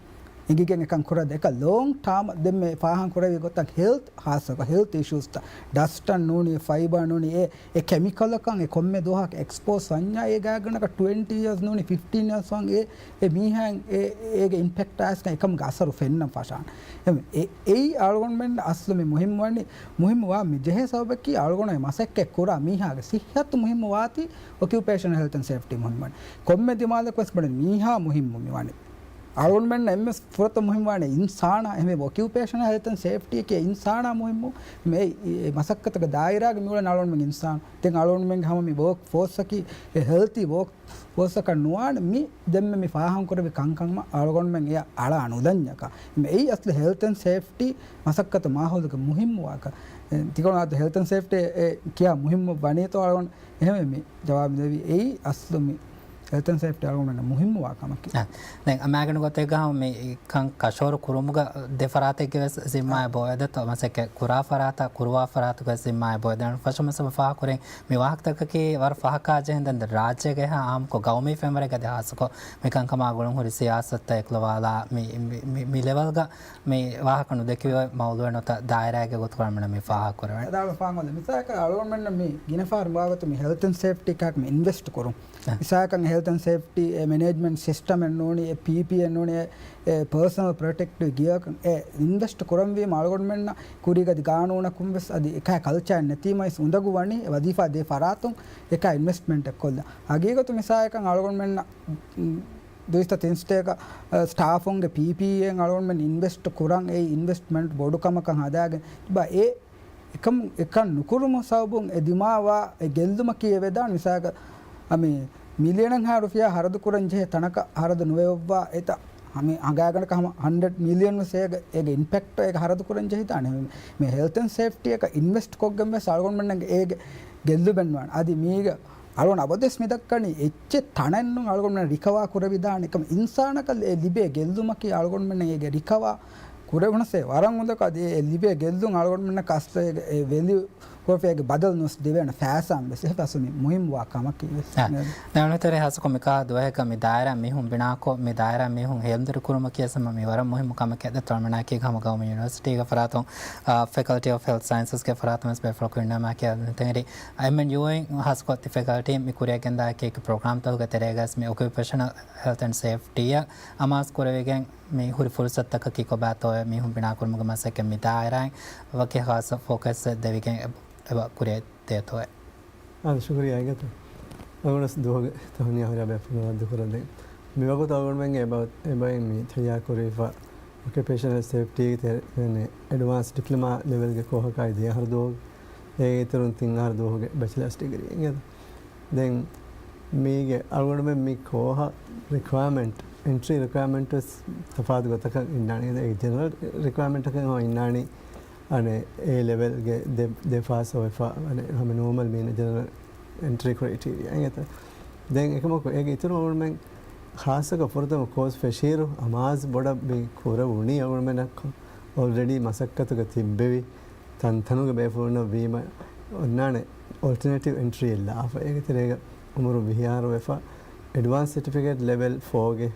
އެނގިގެން އެކަން ކުރައްދޭ. އެކަ ލޯންގް ޓާމް ދެންމެ ފާހަގަ ކުރެވި ގޮތަށް ހެލްތް ހާއްސަކޮށް ހެލްތް އިޝޫސްތައް ޑަސްޓަށް ނޫނީ، ފައިބާ ނޫނީ، އެ، އެ ކެމިކަލަކަށް އެ ކޮންމެ ދުވަހަކަށް އެކްސްޕޯސް ވަންޏާ އޭގެ ގާތްގަނޑަކަށް ޓްވެންޓީ އިޔާސް ނޫނީ ފިފްޓީން އިޔާސް ވަން އެ އެ މީހާއަށް އެ، އޭގެ އިމްޕެކްޓް އައިސްކަން އެކަމުގެ އަސަރު ފެންނަން ފަށާނެ. އެ، އެއީ އަޅުގަނޑުމެން އަސްލު މި މުހިއްމުވަނީ، މުހިއްމުވާ މި ޖެހޭ ސަބަބަކީ އަޅުގަނޑު މަސައްކަތް ކުރާ މީހާގެ ސިއްހަތު މުހިއްމުވާތީ އޮކިއުޕޭޝަނަލް ހެލްތް އެންޑް ސޭފްޓީ މުހިއްމުވަނީ. ކޮންމެ ދިމާލަކު ވެސް ބޮޑެ މީހާ މުހިއްމު މިވަނީ. އަޅުގަނޑުމެންނަށް އެންމެ ފުރަތަމަ މުހިއްމުވާނެ އިންސާނާ. އެހެންވެ އޮކިއުޕޭޝަނަލް ހެލްތް އެންޑް ސޭފްޓީއަކީ އިންސާނާ މުހިއްމު. މި އެ މަސައްކަތުގެ ދާއިރާގަ މިއުޅެން އަޅުގަނޑުމެން އިންސާނު. ދެން އަޅުގަނޑުމެންގެ ހަމަ މި ވޯކް ފޯސްއަކީ އެ ހެލްތީ ވޯކް ފޯސްއަކަށް ނުވާނެ މި ދެންމެ މި ފާހަގަ ކުރެވި ކަންކަމަށް އަޅުގަނޑުމެން އެއަށް އަޅާ ނުލަންޏަކަށް. މި އެއީ އަސްލު ހެލްތް އެންޑް ސޭފްޓީ މަސައްކަތު މާހައުލުގެ މުހިއްމުވާކަށް. އެ، ތިކޮޅު އަދު ހެލްތް އެންޑް ސޭފްޓީ އެ ކިޔާ މުހިއްމު ވަނީތޯ އަޅުގަނޑު އެހެންވެ މި ޖަވާބު ދެވީ. އެއީ އަސްލު މި ހެލްތް އެންޑް ސޭފްޓީ އަޅުގަނޑުމެންނަށް މުހިއްމުވާ ކަމަކީ. އަ، ދެން މާގަނޑު ގޮތެއްގަ ހަމަ މި ކަން ކަށަވަރު ކުރުމުގަ ދެ ފަރާތެއްގެ ވެސް ޒިންމާއެއް އަ، ބޮވެދެތޯ؟ މަސައްކަތް ކުރާ ފަރާތާ ކުރުވާ ފަރާތުގެ ވެސް ޒިންމާއެއް ބޮވެދޭނެ. ފަށަމަސް ފާހަގަކުރިން މި ވާހަކަތަކަކީ ވަރަށް ފަހަކާ ޖެހެން ދެން ރާއްޖޭގަ އެހާ އާއްމުކޮށް ގައުމީ ފެންވަރެއްގަ އަދި ހާއްސަކޮށް މި ކަންކަމާ ގުޅުން ހުރި ސިޔާސަތުތައް އެކުލަވާލާ މި، މި، މި، މި ލެވެލްގަ މި ވާހަކަ ނުދެކެވޭ މައުޟޫއެއް ނުވަތަ ދާއިރާއެއްގެ ގޮތުގަ އަޅުގަނޑުމެން މި ފާހަގަ ކުރެވޭނެ. އަދާ ފާނގޮލެ މިސާލަކަށް އަޅުގަނޑުމެންނަށް މި ގިނަ ފަހަރު މިވާގޮތު މި ހެލްތް އެންޑް ސޭފްޓީ ކަހަލަ މި އިންވެސްޓް ކުރުން. އަ، މިސާލަކަށް ހެލްތް ހެލްތް އެންޑް ސޭފްޓީ އެ މެނޭޖްމަންޓް ސިސްޓަމެއް ނޫނީ، އެ ޕީޕީއެއް ނޫނީ، އެ ޕާސަނަލް ޕްރޮޓެކްޓިވް ގިއަރކަން އެ އިންވެސްޓް ކުރަންވީމަ އަޅުގަނޑުމެންނަށް ކުރީގަ އަދި ގާނޫނަކުން ވެސް އަދި އެކާ ކަލްޗާއެއް ނެތީމަ އިސް އުނދަގޫ ވަނީ އެ ވަޒީފާ ދޭ ފަރާތުން އެކާ އިންވެސްޓްމަންޓެއް ކޮށްލަން. ހަގީގަތު މިސާލަކަށް އަޅުގަނޑުމެންނަށް ދުއިސައްތަ ތިން ސްޓޭޓްގަ، އަ، ސްޓާފުންގެ ޕީޕީއެއް އަޅުގަނޑުމެން އިންވެސްޓް ކުރަން އެ އިންވެސްޓްމަންޓް ބޮޑު ކަމަކަށް ހަދާގެން ތިބާ އެ އެކަން، އެކަން ނުކުރުމު ސަބަބުން އެ ދިމާވާ އެ ގެއްލުމަކީ އެ ވެދާނެ މިސާލަކަށް އަ، މި މިލިއަނަށްހާ ރުފިޔާ ހަރަދު ކުރަން ޖެހޭ ތަނަކަށް ހަރަދު ނުވެވައްވާ އެތައް ހަމަ ހަނގާގަނޑަކަށް ހަމަ ހަންޑްރެޑް މިލިއަން ވެސް އޭގެ، އޭގެ އިމްޕެކްޓް އޭގެ ހަރަދު ކުރަން ޖެހިދާނެ. މި ހެލްތް އެންޑް ސޭފްޓީއަކަށް އިންވެސްޓް ކޮށްގެން ވެސް އަޅުގަނޑުމެންނަށް އޭގެ ގެއްލުމެއް ނުވާނެ. އަދި މީގަ އަޅުގަނޑު އަބަދުވެސް މި ދައްކަނީ އެއްޗެއް ތަނެއްނޫން އަޅުގަނޑުމެން ރިކަވާ ކުރެވިދާނެ. އެކަމަ އިންސާނަކަށް އެ ލިބޭ ގެއްލުމަކީ އަޅުގަނޑުމެންނަށް އޭގެ ރިކަވާ ކުރެވުނަސް އެ ވަރަށް އުނދަކު އަދި އެ ލިބޭ ގެއްލުން އަޅުގަނޑުމެންނަށް ކަސްތަ އޭގެ، އޭ ވެލިއު ކޮށްފި އޭގެ ބަދަލު ނުވެސް ދެވޭނެ ފައިސާ ވެސް އެހެފަސު މި މުހިންމުވާ ކަމަކީ ވެސް. އާ، ނެ-، ދެން އަޅުގަނޑު ހާއްސަކޮށް މިކާ ދުވަހަކަށް މި ދާއިރާ މީހުން ބިނާކޮށް، މި ދާއިރާ މީހުން ހެޔޮންދުރު ކުރުމަކީ ވެސް މި ވަރަށް މުހިންމު ކަމެކޭ. އަދި ތޮޅަމަނާކީ ހަމަ ގައުމީ ޔުނިވަރސިޓީގެ ފަރާތުން، އާ، ފެކަލްޓީ އޮފް ހެލްތް ސައިންސަސްގެ ފަރާތުން ވެސް ބޭފުޅަކު އިންނަމާކީ އަދި ތެހެރި އެމްއެންޔޫއިން ހާއްސަކޮށް ތި ފެކަލްޓީ މި ކުރިއަށް ގެންދާކީ ޕްރޮގްރާމްތަކުގެ ތެރޭގަސް މި އޮކިއުޕޭޝަނަލް ހެލްތް އެންޑް ސޭފްޓީއަށް އަމާޒު ކުރެވިގެން މި ހުރި ފުރުސަތުތަކަކީ ކޮބާތޯއޭ މީހުން ބިނާކުރުމުގެ މަސައްކަތް މި ދާއިރާއިން ވަކި ޚާއްސަ ފޯކަސްއެއް ދެވިގެން އެބަ، އެބަ ކުރިއަށް ދޭތޯއޭ. އާދެ، ޝުކުރިއްޔާ އިނގޭތޯ. އަޅުގަނޑު ދުވަހުގެ ތަހުނިޔާ ހުރިހާ ބޭފުޅުންނަށް ރައްދު ކުރަން ދެން. މިވަގުތު އަޅުގަނޑުމެންގެ އެބަ، އެބައިން މި ތައްޔާރު ކުރެވިފަ އޮކިއުޕޭޝަނަލް ސޭފްޓީގެ ތެ-، އެން އެޑްވާންސް ޑިޕްލޮމާ ލެވެލްގެ ކޯހަކާއި ދެ އަހަރު ދުވަހު އޭގެ އިތުރުން ތިން އަހަރު ދުވަހުގެ ބެޗެލާސް ޑިގްރީ އިނގޭތޯ. ދެން މީގެ އަޅުގަނޑުމެން މި ކޯހަށް ރިކްވަޔަރމަންޓް، އެންޓްރީ ރިކްވަޔަރމަންޓް ވެސް ތަފާތު ގޮތަކަށް އިންނާނެ. އެ ޖެނެރަލް ރިކްވަޔަރމަންޓަކަށް ހަމަ އިންނާނީ އަނެއް އޭ ލެވެލްގެ ދެ، ދެ ފާސް އޮވެފަ އަނެއް ހަމަ ނޯމަލް މީނަ ޖެނެރަލް އެންޓްރީ ކްރައިޓީރިއާ އިނގޭތަ. ދެން އެކަމަކު އޭގެ އިތުރު އަޅުގަނޑުމެން ޚާއްސަކޮށް ފުރަތަމަ ކޯސް ފެށިއިރު އަމާޒު ބޮޑަށް މި ކުރެވުނީ އަޅުގަނޑުމެންނަށް އޮލްރެޑީ މަސައްކަތުގަ ތިއްބެވި ތަންތަނުގެ ބޭފުޅުންނަށް ވީމަ އޮންނާނެ އޮލްޓަނޭޓިވް އެންޓްރީއެއް ލާފަ. އޭގެ ތެރޭގަ އުމުރުން ވިހި އަހަރު ވެފަ، އެޑްވާންސް ސެޓްފިކެޓް ލެވެލް ފޯގެ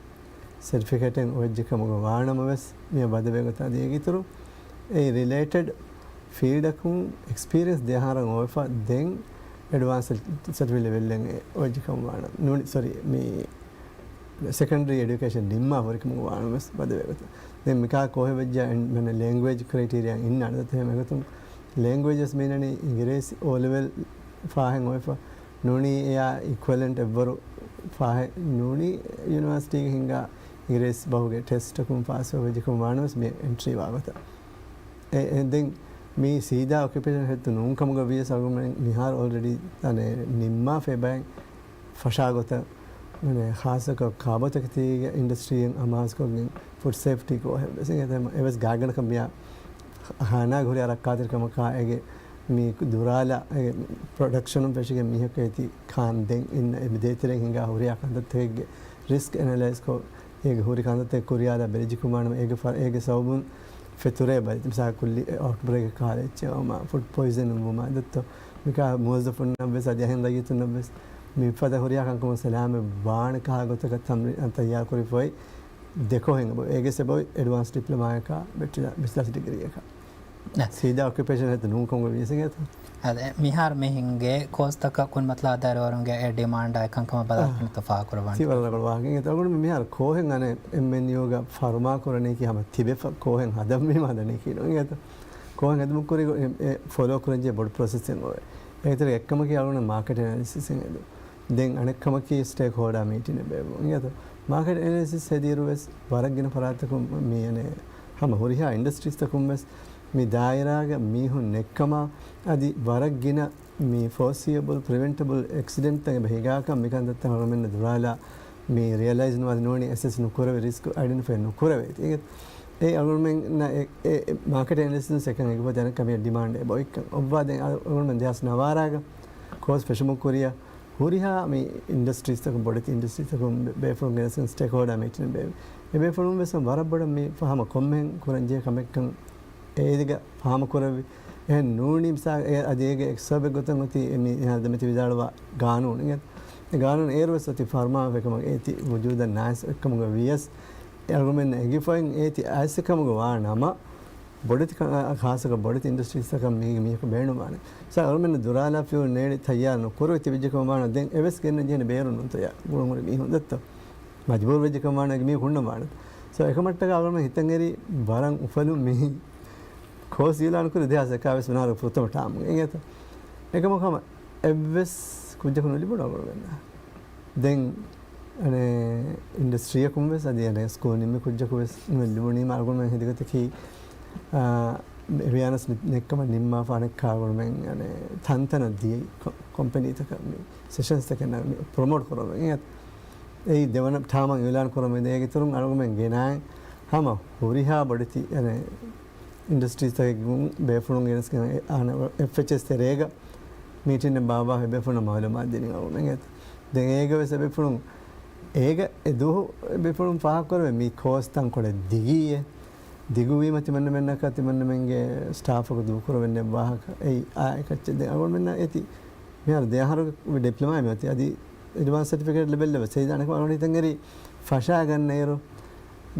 ސެޓްފިކެޓެއް އޮވެއްޖެ ކަމުގަ ވާނަމަ ވެސް، މިއަށް ވަދެވޭ ގޮތަށް އަދި އޭގެ އިތުރު އެ ރިލޭޓެޑް ފީލްޑަކުން އެކްސްޕީރިއެންސް ދެ އަހަރަށް އޮވެފަ، ދެން އެޑްވާންސް ސެޓްފިކެޓް ލެވެލްއެއް އޮވެއްޖެ ކަމުގަ ވާނަމަ، ނޫނީ، ސޮރީ، މި ސެކަންޑަރީ އެޑިއުކޭޝަން ނިންމާ ހުރިކަމުގަ ވާނަމަވެސް ވަދެވޭ ގޮތަށް. ދެން މިކާ ކޯހެއް ވެއްޖާ އެން، މަނެ ލެންގުއޭޖް ކްރައިޓީރިއާ އިންނާނެ ދަތު ހެމެގޮތުން ލެންގުއޭޖް ވެސް މީނަނީ އިނގިރޭސި އޯ ލެވެލް ފާހެއް އޮވެފަ ނޫނީ އެޔާ އިކުއިވަލެންޓް އެއްވަރު ފާހެއް ނޫނީ ޔުނިވާސިޓީގެ ހިންގާ އިނގިރޭސި ބަހުގެ ޓެސްޓަކުން ފާސް ވެއްޖެ ކަމުގަ ވާނަމަވެސް މި އެންޓްރީ ވާ ގޮތަށް. އެ، އެ، ދެން މީ ސީދާ އޮކިއުޕޭޝަން ހެލްތު ނޫން ކަމުގަ ވިޔަސް އަޅުގަނޑުމެން މިހާރު އޯލްރެޑީ ތަނެއް ނިންމާފައި ބައެއް ފަށާ ގޮތަށް މަނެ ޚާއްސަކޮށް ކާބޯތަކެތީގެ އިންޑަސްޓްރީއެއް އަމާޒުކޮށްގެން ފުޑް ސޭފްޓީ ކޯހެއް ވެސް އެ ވެސް ގާތްގަނޑަކަށް މިޔާ ހާނާގެ ހުރިހާ ރައްކާތެރިކަމަކާ އޭގެ މި ދުރާލާ އޭގެ ޕްރޮޑަކްޝަނުން ފެށިގެން މީހަކަށް އޭތި ކާން ދެން އިންނަ އެ ދޭތެރޭގަ ހިނގާ ހުރިހާ ކަންތައްތަކެއްގެ ރިސްކް އެނަލައިޒްކޮށް އޭގެ ހުރި ކަންތައްތައް ކުރިޔާލާ ބެލިޖެ ކުރާނަމަ އޭގެ ފަ-، އޭގެ ސަބަބުން ފެތުރޭ ބަލި، މިސާލަކަށް ކުއްލި އައުޓްބްރޭކެއް ކަހަލަ އެއްޗެއް ވުމާ، ފުޑް ޕޮއިޒަން ވުމާ، ދޮއްތޯ މިކާ މުވައްޒަފުންނަށް ވެސް އަދި އަހަރެން ރައްޔިތުންނަށް ވެސް މިފަދަ ހުރިހާ ކަންކަމުން ސަލާމަތް ވާނެ ކަހަލަ ގޮތަކަށް ތަމްރީން ތައްޔާރު ކުރިފައި ދެކޮށް އެބައޮތް. އޭގެ ސަބަބުން އެޑްވާންސް ޑިޕްލޮމާއަކާ ބެޗެލާ، ބެޗެލާސް ޑިގްރީއަކާ. ސީދާ އޮކިއުޕޭޝަން ހެލްތު ނޫންކަމުގަ ވިޔަސް އިނގޭތަ؟ އަދެ، މިހާރު މި ހިނގޭ ކޯސްތަކަށް ކުނިމަތިލާ ދަރިވަރުންގެ އެ ޑިމާންޑާ އެކަންކަމަށް ބަލާ އާ. ތި ވަރަށް ރަނގަޅު ވާހަކައެއް. އަޅުގަނޑު މިހާރު ކޯހެއް އަނެއް އެމްއެންޔޫގަ ފަރުމާ ކުރަނީކީ ހަމަ ތިބެފަ ކޯހެއް ހަދަންވީމަ ހަދަނީކީ ނޫން އިނގޭތަ؟ ކޯހެއް ހެދުމުގެ ކުރި އެ، އެ ފޮލޯ ކުރަންޖެހޭ ބޮޑު ޕްރޮސެސްއެއް އޮވޭ. އޭގެތެރޭ އެއްކަމަކީ އަޅުގަނޑަށް މާކެޓް އެނަލިސިސްއެއް ހެދުން. ދެން އަނެއްކަމަކީ ސްޓޭކް ހޯލްޑާ މީޓިންއެއް ބޭއްވުން. އިނގޭތޯ؟ މާކެޓް އެނަލިސިސް ހެދިއިރު ވެސް ވަރަށް ގިނަ ފަރާތްތަކުން މި އަނެއް ހަމަ ހުރިހާ އިންޑަސްޓްރީސްތަކުން ވެސް މި ދާއިރާގަ މީހުން ނެއްކަމާ އަދި ވަރަށް ގިނަ މި ފޯސީއެބަލް، ޕްރިވެންޓަބަލް އެކްސިޑެންޓްތައް އެބަ ހިނގާކަން މިކަންތައްތައް އަޅުގަނޑުމެންނަށް ދުރާލާ މި ރިއަލައިޒް ނުވާ ނޫނީ އެސެސް ނުކުރެވޭ، ރިސްކް އައިޑެންޓިފައި ނުކުރެވޭ. އޭގެ، އޭ އަޅުގަނޑުމެންނަށް އެ، އެ، އެ މާކެޓް އެނަލިސިސް އެކަން އެގިފަ ދެނެއްކަ މި ޑިމާންޑް އެބައޮތްކަން. އޮއްވާ ދެން އަޅު-، އަޅުގަނޑުމެން ދެހާސް ނަވާރަގަ ކޯސް ފެށުމުގެ ކުރިއަށް ހުރިހާ މި އިންޑަސްޓްރީސްތަކުން، ބޮޑެތި އިންޑަސްޓްރީސްތަކުން ބޭ-، ބޭފުޅުން ގެނެސްގެން ސްޓޭކްހޯލްޑާ މީޓިން ބޭއްވި. އެ ބޭފުޅުން ވެސް ވަރަށް ބޮޑަށް މި ފަ-، ހަމަ ކޮންމެހެން ކުރަންޖެހޭ ކަމެއްކަން އޭގަ ފާހަމަ ކުރެއްވި. އެހެން ނޫނީ މިސާ-، އެ އަދި އޭގެ އެއް ސަބަބެއް ގޮތަށް އޮތީ އެ މި އެހާ ދެމެތި ވިދާޅުވާ ގާނޫނު އިނގޭތަ؟ އެ ގާނޫނު އޭރު ވެސް އޮތީ ފަރުމާ އެކަމަކު އޭތި ވުޖޫދަށް ނާއިސް އެއްކަމުގަ ވިޔަސް އެ އަޅުގަނޑުމެން އެގިފައިން އޭތި އައިސް އެއްކަމުގަ ވާ ނަމަ، ބޮޑެތި ކަ-، އާ، ޚާއްޞަކޮށް ބޮޑެތި އިންޑަސްޓްރީސްތަކަށް މީގެ މީހަކު ބޭނުންވާނެ. ސާ އަޅުމެންނަށް ދުރާލާ ފިޔުން ނޭޅި ތައްޔާރު ނުކުރެވި ތިބިއްޖެކަމަށްވާނަ ދެން އެވެސް ގެންނަން ޖެހޭނެ ބޭރުން ނޫންތަ އެޔާ ގުޅުންހުރި މީހުން ދެއްތޯ. މަޖުބޫރު ވެއްޖެކަމަށްވާނަ މީހަކު ހުންނަންވާނެ. ސޯ އެކަމަށްޓަކާ އަޅުމެން ހިތަށް އެރި ވަރަށް އުފަލުން މި ކޯސް އިއުލާން ކުރި ދެހާސް އެކާވީސް ވަނަ އަހަރު ފުރަތަމަ ޓާމުގެ އިނގޭތަ. އެކަމަކު ހަމަ އެއްވެސް ކުއްޖަކު ނުލިބުނު އަޅުގަނޑުމެންނަށް. ދެން އަނެއް އިންޑަސްޓްރީއަކުން ވެސް އަދި އަނެއް ސްކޫލް ނިންމި ކުއްޖަކު ވެސް ނުލިބުނީމަ އަޅުގަނޑުމެން ހެދިގަތަކީ، އާ، އެވިއާނަސް ނެއްކަމަށް ނިންމާފަ އަނެއްކާ އަޅުގަނޑުމެން އަނެއް ތަންތަނަށް ދިޔައީ ކޮ-، ކޮމްޕެނީތަކަށް މި ސެޝަންސްތަކެއް ނަ-، މި ޕްރޮމޯޓް ކުރަމުން. އެއީ ދެވަނަ ޓާމަށް އިއުލާން ކުރަމުން އޭގެ އިތުރުން އަޅުގަނޑުމެން ގެނައިން ހަމަ ހުރިހާ ބޮޑެތި އަނެއް އިންޑަސްޓްރީސްތަކެއްގެ ބޭފުޅުން ގެނެސްގެން އެ-، އާނ އެފްއެޗްއެސް ތެރޭގަ މީޓިންއެއް ބާއްވާފަ އެބޭފުޅުންނަށް މައުލޫމާތު ދިނީ އަޅުގަނޑުމެން އެތަ. ދެން އޭގަ ވެސް އެބޭފުޅުން އޭގަ އެ ދުވަހު އެބޭފުޅުން ފާހަގަކުރެވޭ މި ކޯސް ތަންކޮޅެއް ދިގީއޭ. ދިގުވީމަ ތިމަންނަމެންނަކަށް ތިމަންނަމެންގެ ސްޓާފަކު ދޫކުރެވެން ވާހަކަ އެއީ އާ އެކައްޗެއް. ދެން އަޅުގަނޑުމެންނަށް އޭތި މިހާރު ދެ އަހަރު ޑިޕްލޮމާ މިއޮތީ އަދި އެޑްވާންސް ސަޓިފިކޭޓް ލެވެލް ވެސް ހެދިދާނެ ކަމަށް އަޅުގަނޑު ހިތަށް އެރި ފަށާގަންނައިރު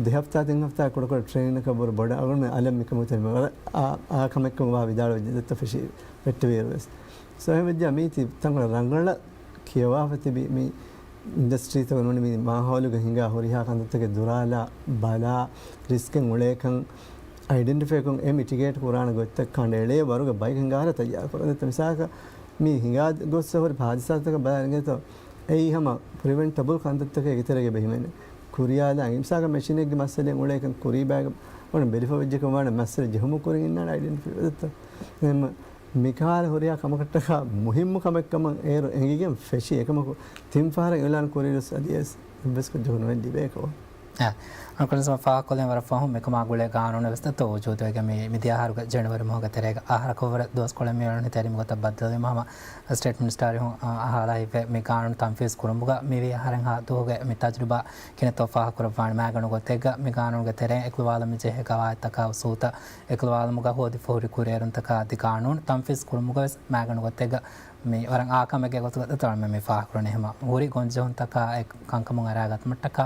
ދެ ހަފްތާ ތިން ހަފްތާ ކުޑަކުޑަ ޓްރެއިނިންއަކަށް ބުރަ ބޮޑަށް އަޅުގަނޑުމެން އަލަށް މިކަމުގެ ތެރެއިން ވަރަށް އާ، އާ ކަމެއްކަމަށް ވާ ވިދާޅުވެއްޖެ ދެއްތޯ ފެށި ވެއްޓެވިއިރު ވެސް. ސޯ އެހެންވެއްޖާ މީތި ތަންކޮޅެއް ރަނގަޅަށް ކިޔަވާފަ ތިބި މި އިންޑަސްޓްރީތަކުގެ ނޫނީ މި މާހައުލުގަ ހިނގާ ހުރިހާ ކަންތައްތަކެއް ދުރާލާ ބަލާ ރިސްކެއް އުޅޭކަން އައިޑެންޓިފައިކޮށް އެ މިޓިގޭޓް ކުރާނެ ގޮތްތައް ކަނޑައެޅޭ ވަރުގެ ބައި ހިނގާހަރަ ތައްޔާރު ކުރަން. ދެއްތޯ މިސާލަކަށް މި ހިނގާ ގޮއްސަ ހުރި ހާދިސާތަކަށް ބަލާ އިނގޭތޯ އެއީ ހަމަ ޕްރިވެންޓަބަލް ކަންތައްތަކެއް އެގެތެރޭގަ ބެހިމެނެ. ކުރިޔާލާ މިސާލަކަށް މެޝިނެއްގެ މައްސަލައެއް އުޅޭކަން ކުރީ ބައިގަ އޮން ބެލިފަ ވެއްޖެކަމަށްވާނެ މައްސަލަ ޖެހުމުގެ ކުރިން އިންނާނެ އައިޑެންޓިފައި ވެދެއްތޯ. އެހެން މިކަހަލަ ހުރިހާ ކަމަކަށްޓަކާ މުހިއްމު ކަމެއްކަމަށް އޭރު އެނގިގެން ފެށި. އެކަމަކު ތިން ފަހަރަށް އިއުލާން ކުރިއިރުސް އަދިވެސް އެއްވެސް ކުއްޖަކު ނުވެ ލިބޭކަމަށް. އަ، އަންކަލް ސަމާ ފާހަގަކޮށްލިން ވަރަށް ފަހުން. މިކަމާ ގުޅޭ ގާނޫނެއް ވެސް ދެއްތޯ ވުޖޫދުވެގެން މި، މި ދިޔަ އަހަރުގެ ޖެނުއަރީ މަހުގެ ތެރޭގަ އަހަރަކަށްވުރެ ދުވަސްކޮޅެއް މިއުޅެނީ ތެރެއިން ގޮތަށް ބައްދަލުވީމަ ހަމަ ސްޓޭޓް މިނިސްޓަރު އަ، އަހާލާ ހިތްވޭ މި ގާނޫނު ތަންފީޒް ކުރުމުގަ މިވީ އަހަރެއްހާ ދުވަހުގެ މި ތަޖުރިބާ ކިހިނެއްތޯ ފާހަގަކުރައްވާނެ. މާގަނޑު ގޮތެއްގަ މި ގާނޫނުގެ ތެރެއިން އެކުލަވާލަމުން ޖެހޭ ގަވާއިދުތަކާ އުސޫލްތައް އެކުލަވާލުމުގަ ހޯދިފަ ހުރި ކުރިއެރުންތަކާ އަދި ގާނޫނު ތަންފީޒް ކުރުމުގަވެސް މާގަނޑު ގޮތެއްގަ މި ވަރަށް އާ ކަމެއްގެ ގޮތުގަ ދެއްތޯ އަޅުމެން މި ފާހަގަކުރަނީ. ހަމަ ހުރި ގޮންޖެހުންތަކާ އެ ކަންކަމުން އަރާގަތުމަށްޓަކާ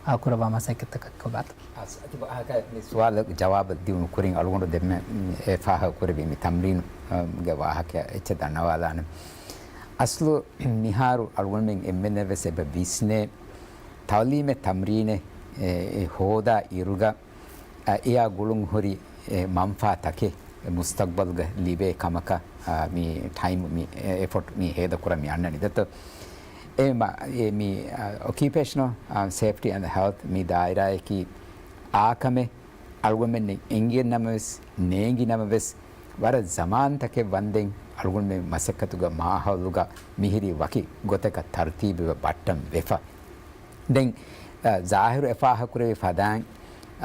އާ ކުރައްވާ މަސައްކަތްތަކަށް ކޮބާތޯ؟ އަސް، އަދި ވާހަކަ މި ސުވާލު ޖަވާބު ދިއުނު ކުރިން އަޅުގަނޑު ދެންމެ އެ ފާހަގަކުރެއްވި މި ތަމްރީނު، އަ، ގެ ވާހަކަ އެއްޗެއް ދަންނަވާލާނެ. އަސްލު މިހާރު އަޅުގަނޑުމެން އެންމެންނަށް ވެސް އެބަ ވިސްނޭ، ތައުލީމެއް ތަމްރީނެއް، އެ، އެ ހޯދާ އިރުގަ، އަ، އެއާ ގުޅުން ހުރި، އެ، މަންފާތަކެއް މުސްތަގްބަލްގަ ލިބޭ ކަމަކަށް، އަ، މި ޓައިމް މި، އެ، އެފޯޓް މި ހޭދަކުރަން މި އަންނަނީ ދެއްތޯ. އެ މަ-، އެ މި، އަ، އޮކިއުޕޭޝަނަލް، އަ، ސޭފްޓީ އެންޑް ހެލްތް މި ދާއިރާއަކީ އާ ކަމެއް އަޅުގަނޑުމެން އެނގިއެއް ނަމަވެސް، ނޭނގި ނަމަވެސް، ވަރަށް ޒަމާންތަކެއް ވަންދެން އަޅުގަނޑުމެން މަސައްކަތުގަ މާހައުލުގަ މިހިރީ ވަކި ގޮތަކަށް ތަރުތީބުވެ ބައްޓަން ވެފަ. ދެން، އަ، ޒާހިރު އެ ފާހަގަކުރެއްވި ފަދައިން،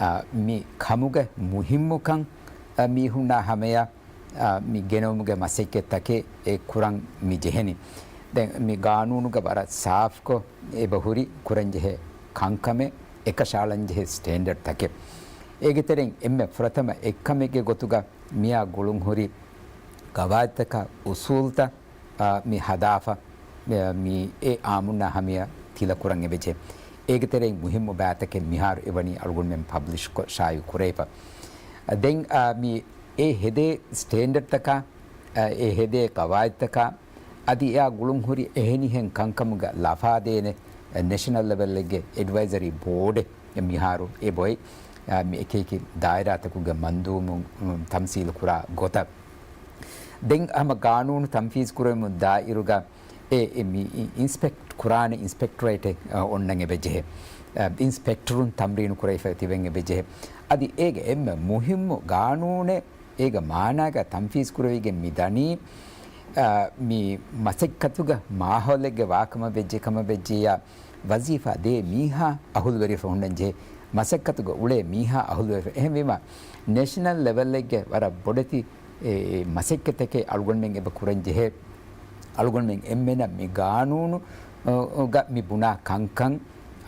އަ، މި ކަމުގެ މުހިއްމުކަން، އަ، މީހުންނާ ހަމަޔަށް، އަ، މި ގެނައުމުގެ މަސައްކަތްތަކެއް އެ ކުރަން މި ޖެހެނީ. ދެން މި ގާނޫނުގަ ވަރަށް ސާފްކޮށް އެބަހުރި ކުރަންޖެހޭ ކަންކަމެއް، އެކަށައަޅަންޖެހޭ ސްޓޭންޑަޑްތަކެއް. އޭގެ ތެރެއިން އެންމެ ފުރަތަމަ އެއްކަމެއްގެ ގޮތުގަ މިއާ ގުޅުންހުރި ގަވާއިދުތަކާ އުސޫލްތައް، އާ، މި ހަދާފަ، މި، މި އެ އާއްމުންނާ ހަމަޔަށް ތިލަކުރަން އެބަޖެހޭ. އޭގެ ތެރެއިން މުހިއްމު ބައިތަކެއް މިހާރު އެވަނީ އަޅުގަނޑުމެން ޕަބްލިޝްކޮށް ޝާއިޢު ކުރެވިފަ. ދެން، އާ، މި އެ ހެދޭ ސްޓޭންޑަޑްތަކާ، އަ، އެ ހެދޭ ގަވާއިދުތަކާ، އަދި އެއާ ގުޅުންހުރި އެހެނިހެން ކަންކަމުގަ ލަފާދޭނެ، އަ، ނެޝަނަލް ލެވެލްއެއްގެ އެޑްވައިޒަރީ ބޯޑެއް މިހާރު އެބޮތް، އަ، މި އެކިއެކި ދާއިރާތަކުގެ މަންދޫމުން، އު، ތަމްސީލު ކުރާ ގޮތަށް. ދެން ހަމަ ގާނޫނު ތަންފީޒް ކުރެވެމުން ދާއިރުގަ އެ، އެ މި އި-، އިންސްޕެކްޓް ކުރާނެ އިންސްޕެކްޓަރޭޓެއް، އަ، އޮންނަން އެބަޖެހޭ. އަ، އިންސްޕެކްޓަރުން ތަމްރީނު ކުރެވިފަ ތިބެން އެބަޖެހޭ. އަދި އޭގެ އެންމެ މުހިއްމު ގާނޫނެއް އޭގެ މާނާގަ ތަންފީޒް ކުރެވިގެން މި ދަނީ، އަ، މި މަސައްކަތުގަ މާހައުލެއްގެ ވާކަމަށް ވެއްޖެ ކަމަށް ވެއްޖެޔާ، ވަޒީފާ ދޭ މީހާ އަހުލުވެރިވެފަ ހުންނަން ޖެހޭ، މަސައްކަތުގަ އުޅޭ މީހާ އަހުލުވެރިވެފަ. އެހެންވީމަ، ނޭޝަނަލް ލެވެލްއެއްގެ ވަރަށް ބޮޑެތި، އެ، މަސައްކަތެކޭ އަޅުގަނޑުމެން އެބަ ކުރަން ޖެހޭ، އަޅުގަނޑުމެން އެންމެނަށް މި ގާނޫނު، އަ، ގަ މި ބުނާ ކަންކަން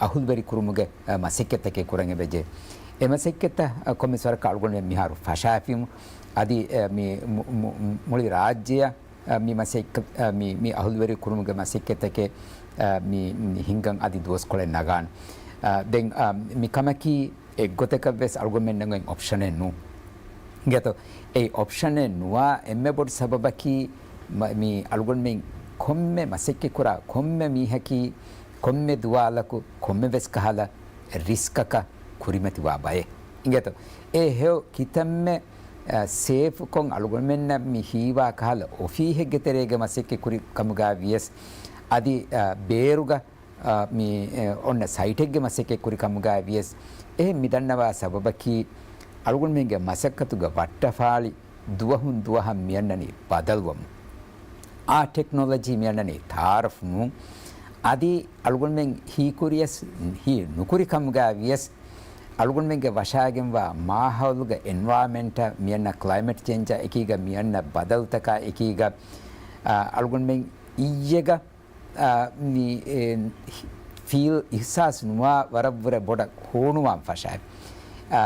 އަހުލުވެރި ކުރުމުގެ، އަ، މަސައްކަތެކޭ ކުރަން އެބަޖެހޭ. އެ މަސައްކަތަށް، އަ، ކޮންމެސް ވަރަކަށް އަޅުގަނޑުމެން މިހާރު ފަށާފިމު. އަދި، އަ، މި މު-، މު-، މުޅި ރާއްޖެއަށް އަ، މި މަސައްކަ-، އަ، މި، މި އަހުލުވެރި ކުރުމުގެ މަސައްކަތެކޭ، އަ، މި، މި ހިނގަން އަދި ދުވަސްކޮޅެއް ނަގާން. އަ، ދެން، އަ، މި ކަމަކީ އެއްގޮތަކަށް ވެސް އަޅުގަނޑުމެންނަށް އޮޕްޝަނެއް ނޫން. އިނގޭތޯ؟ އެއީ އޮޕްޝަނެއް ނުވާ އެންމެ ބޮޑު ސަބަބަކީ، މަ-، މި އަޅުގަނޑުމެން ކޮންމެ މަސައްކަތް ކުރާ ކޮންމެ މީހަކީ ކޮންމެ ދުވާލަކު ކޮންމެ ވެސް ކަހަލަ ރިސްކަކަށް ކުރިމަތިވާ ބައެއް. އިނގޭތޯ؟ އެ ހެޔޮ ކިތަންމެ، އަ، ސޭފްކޮށް އަޅުގަނޑުމެންނަށް މި ހީވާ ކަހަލަ އޮފީހެއްގެ ތެރޭގަ މަސައްކަތް ކުރި ކަމުގަ ވިޔަސް، އަދި، އަ، ބޭރުގަ އާ، މި، އެ، އޮންނަ ސައިޓެއްގެ މަސައްކަތް ކުރި ކަމުގަ ވިޔަސް، އެހެން މި ދަންނަވާ ސަބަބަކީ، އަޅުގަނޑުމެންގެ މަސައްކަތުގެ ވައްޓަފާޅި ދުވަހުން ދުވަހަށް މިއަންނަނީ ބަދަލުވަމުން. އާ ޓެކްނޮލޮޖީ މިއަންނަނީ ތައާރަފްވުމުން. އަދި އަޅުގަނޑުމެން ހީކުރިޔަސް ހީ ނުކުރި ކަމުގަ ވިޔަސް، އަޅުގަނޑުމެންގެ ވަށާގެންވާ މާހައުލުގެ އެންވަޔަރމަންޓަށް މިއަންނަ ކްލައިމެޓް ޗޭންޖާ އެކީގަ މިއަންނަ ބަދަލުތަކާ އެކީގަ، އާ، އަޅުގަނޑުމެން އިއްޔެގަ އާ، މި، އެ، ފީލް އިހްސާސް ނުވާ ވަރަށްވުރެ ބޮޑަށް ހޫނުވާން ފަށާ. އާ،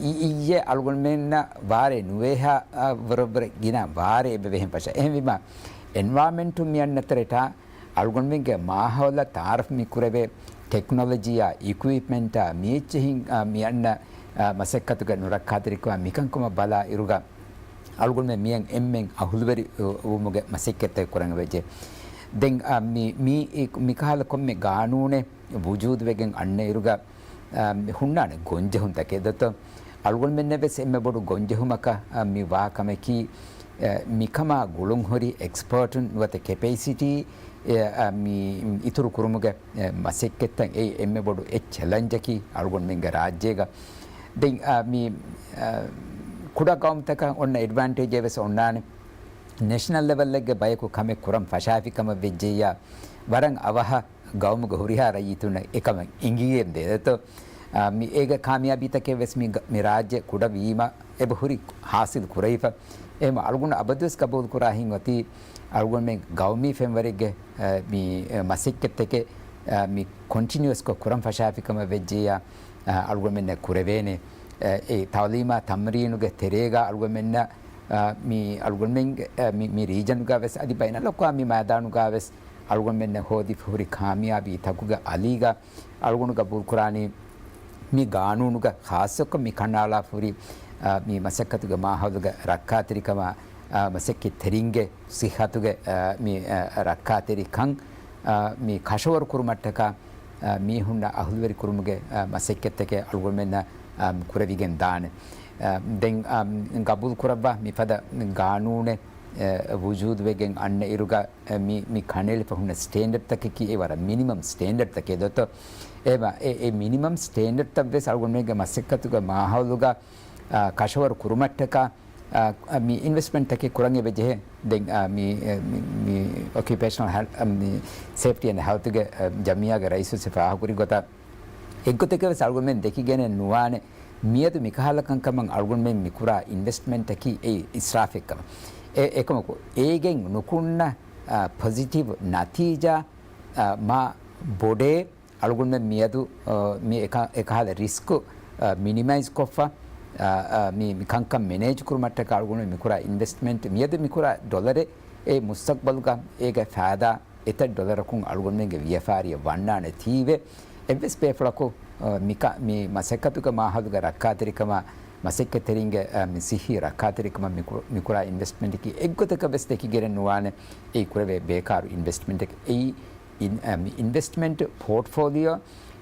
އި-، އިއްޔެ އަޅުގަނޑުމެންނަށް ވާރޭ ނުވޭހާ، އާ، ވަރަށްވުރެ ގިނަ ވާރޭ އެބަ ވެހެން ފަށާ. އެހެންވީމަ، އެންވާމެންޓު މި އަންނަތެރޭޓާ އަޅުގަނޑުމެންގެ މާހައުލަށް ތައާރަފް މި ކުރެވޭ ޓެކްނޮލޮޖީއާ، އިކުއިޕްމަންޓާ، މި އެއްޗެހިން، އާ، މި އަންނަ، އާ، މަސައްކަތުގެ ނުރައްކާތެރިކަމާ މިކަންކަމަށް ބަލާ އިރުގަ، އަޅުގަނޑުމެން މިއަށް އެންމެން އަހުލުވެރި ވުމުގެ މަސައްކަތްތައް ކުރަން ވެއްޖެ. ދެން، އާ، މި، މި، މިކަހަލަ ކޮންމެ ގާނޫނެއް ވުޖޫދުވެގެން އަންނަ އިރުގަ، އާ، ހުންނާނެ ގޮންޖެހުންތަކެއް ދޯ؟ އަޅުގަނޑުމެންނަށް ވެސް އެންމެ ބޮޑު ގޮންޖެހުމަކަށް، އާ، މި ވާ ކަމަކީ، އެ، މިކަމާ ގުޅުންހުރި އެކްސްޕާޓުން ނުވަތަ ކެޕޭސިޓީ، އެ، އާ، މި އިތުރު ކުރުމުގެ، އެ، މަސައްކަތްތައް އެއީ އެންމެ ބޮޑު އެއް ޗެލެންޖަކީ އަޅުގަނޑުމެންގެ ރާއްޖޭގަ. ދެން، އާ، މި، އާ، ކުޑަ ގައުމުތަކަށް އޮންނަ އެޑްވާންޓޭޖެއް ވެސް އޮންނާނެ. ނެޝަނަލް ލެވެލްއެއްގެ ބަޔަކު ކަމެއް ކުރަން ފަށާފި ކަމަށް ވެއްޖެއްޔާ، ވަރަށް އަވަހަށް ގައުމުގެ ހުރިހާ ރައްޔިތުންނަށް އެކަމަށް އެނގިގެން ދޭ ދޯ؟ އާ، މި އޭގެ ކާމިޔާބީތަކެއް ވެސް މި ގަ-، މި ރާއްޖެ ކުޑަ ވީމަ އެބަ ހުރި ހާސިލް ކުރެވިފަ. އެހެން އަޅުގަނޑު އަބަދުވެސް ގަބޫލު ކުރާ ހިތް އޮތީ އަޅުގަނޑުމެން ގައުމީ ފެންވަރެއްގެ، އާ، މި، އާ، މަސައްކަތްތަކެއް، އާ، މި ކޮންޓިނިއުއަސްކޮށް ކުރަން ފަށާފި ކަމަށް ވެއްޖެއްޔާ، އަޅުގަނޑުމެންނަށް ކުރެވޭނެ. އެ، އެ ތައުލީމާ ތަމްރީނުގެ ތެރޭގަ އަޅުގަނޑުމެންނަށް، އަ، މި އަޅުގަނޑުމެންގެ، އަ، މި، މި ރީޖަނުގަ ވެސް އަދި ބައިނަލްއަޤްވާމީ މައިދާނުގަ ވެސް އަޅުގަނޑުމެންނަށް ހޯދިފަ ހުރި ކާމިޔާބީ ތަކުގެ އަލީގަ އަޅުގަނޑު ގަބޫލުކުރާނީ މި ގާނޫނުގަ ޚާއްޞަކޮށް މި ކަނޑައަޅާފަ ހުރި، އަ، މި މަސައްކަތުގެ މާހައުލުގެ ރައްކާތެރިކަމާ، އަ، މަސައްކަތްތެރިންގެ ޞިއްޙަތުގެ، އަ، މި، އަ، ރައްކާތެރިކަން، އަ، މި ކަށަވަރު ކުރުމަށްޓަކާ، އަ، މީހުންނަށް އަހުލުވެރި ކުރުމުގެ، އަ، މަސައްކަތްތަކެއް އަޅުގަނޑުމެންނަށް، އަ، ކުރެވިގެން ދާނެ. އަ، ދެން، އަ، ގަބޫލު ކުރައްވާ މިފަދަ ގާނޫނެއް، އަ، ވުޖޫދުވެގެން އަންނަ އިރުގަ، އަ، މި، މި ކަނޑައެޅިފަ ހުންނަ ސްޓޭންޑަޑްތަކަކީ އެ ވަރަށް މިނިމަމް ސްޓޭންޑަޑްތަކެއް ދޯ؟ އެ، އެ، އެ މިނިމަމް ސްޓޭންޑަޑްތައް ވެސް އަޅުގަނޑުމެންގެ މަސައްކަތުގެ މާހައުލުގަ، އަ، ކަށަވަރު ކުރުމަށްޓަކާ، އާ، މި އިންވެސްޓްމަންޓްތަކެއް ކުރަން އެބަ ޖެހޭ. ދެން، އާ، މި، އެ، މި، މި އޮކިއުޕޭޝަނަލް ހެލް-، އަ، މި ސޭފްޓީ އެންޑް ހެލްތުގެ، އަ، ޖަމިއްޔާގެ ރައީސް ވެސް ފާހަގަކުރި ގޮތަށް، އެއްގޮތަކަށް ވެސް އަޅުގަނޑުމެން ދެކިގެނެއް ނުވާނެ، މިއަދު މިކަހަލަ ކަންކަމަށް އަޅުގަނޑުމެން މިކުރާ އިންވެސްޓްމަންޓަކީ އެއީ އިސްރާފެއްކަމަށް. އެ، އެކަމަކު، އޭގެން ނުކުންނަ، އާ، ޕޮޒިޓިވް ނަތީޖާ، އާ، މާ ބޮޑޭ. އަޅުގަނޑުމެން މިއަދު، އަ، މި އެކަ-، އެކަހަލަ ރިސްކު، އަ، މިނިމައިޒް ކޮށްފަ، އަ، އަ، މި، މި ކަންކަން މެނޭޖް ކުރުމަށްޓަކާ އަޅުގަނޑުމެން މިކުރާ އިންވެސްޓްމަންޓް މިއަދު މިކުރާ ޑޮލަރެއް އެ މުސްތަޤްބަލުގަ އޭގެ ފައިދާ އެތައް ޑޮލަރަކުން އަޅުގަނޑުމެންގެ ވިޔަފާރިއަށް ވަންނާނެ ތީވެ އެއްވެސް ބޭފުޅަކު، އަ، މިކަ-، މި މަސައްކަތުގެ މާހައުލުގެ ރައްކާތެރިކަމާ މަސައްކަތްތެރިންގެ، އަ، މި ސިއްހީ ރައްކާތެރިކަމަށް މިކު-، މިކުރާ އިންވެސްޓްމަންޓަކީ އެއްގޮތަކަށް ވެސް ދެކިގެނެއް ނުވާނެ އެއީ ކުރެވޭ ބޭކާރު އިންވެސްޓްމަންޓެއް އެއީ. އިން-، އަ، މި އިންވެސްޓްމަންޓް ޕޯޓްފޯލިއޯ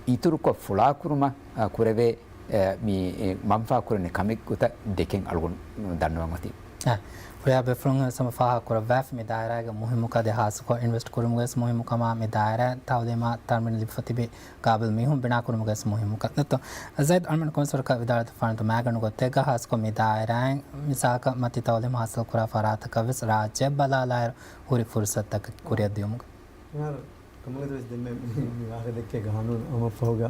އިތުރުކޮށް ފުޅާކުރުމަށް، އަ، ކުރެވޭ، އަ، މި، އެ، މަންފާ ކުރަނި ކަމެއް ގޮތަށް ދެކެން އަޅުގަނޑު ދަންނަވަން އޮތީ. އަ، ހުރިހާ ބޭފުޅުން ވެސް ހަމަ ފާހަގަ ކުރައްވާފަ މި ދާއިރާގެ މުހިއްމުކަން އަދި ހާއްސަކޮށް އިންވެސްޓް ކުރުމުގެ ވެސް މުހިއްމުކަމާ މި ދާއިރާ ތައުލީމާ ތަރުބިޔަތް ލިބިފަ ތިބި ގާބިލް މީހުން ބިނާ ކުރުމުގެ ވެސް މުހިއްމުކަން ނެތޯ؟ ޒައިދް އަޅުމެން ކޮންސަރަކަށް ވިދާޅުވެފާނެތޯ މައިގަނޑު ގޮތެއްގަ ހާއްސަކޮށް މި ދާއިރާއިން މިސާލަކަށް މަތީ ތައުލީމް ހާސިލް ކުރާ ފަރާތަކަށް ވެސް ރާއްޖެ ބަލާލާއިރު ހުރި ފުރުސަތުތަކަކީ ކުރިއަށް ދިޔުމުގެ. މިހާރު ކަމުގަތު ވެސް ދެންމެ މި، މި ވާހަކަ ދެއްކޭ ގާނޫނު އަމަށްފަހުގަ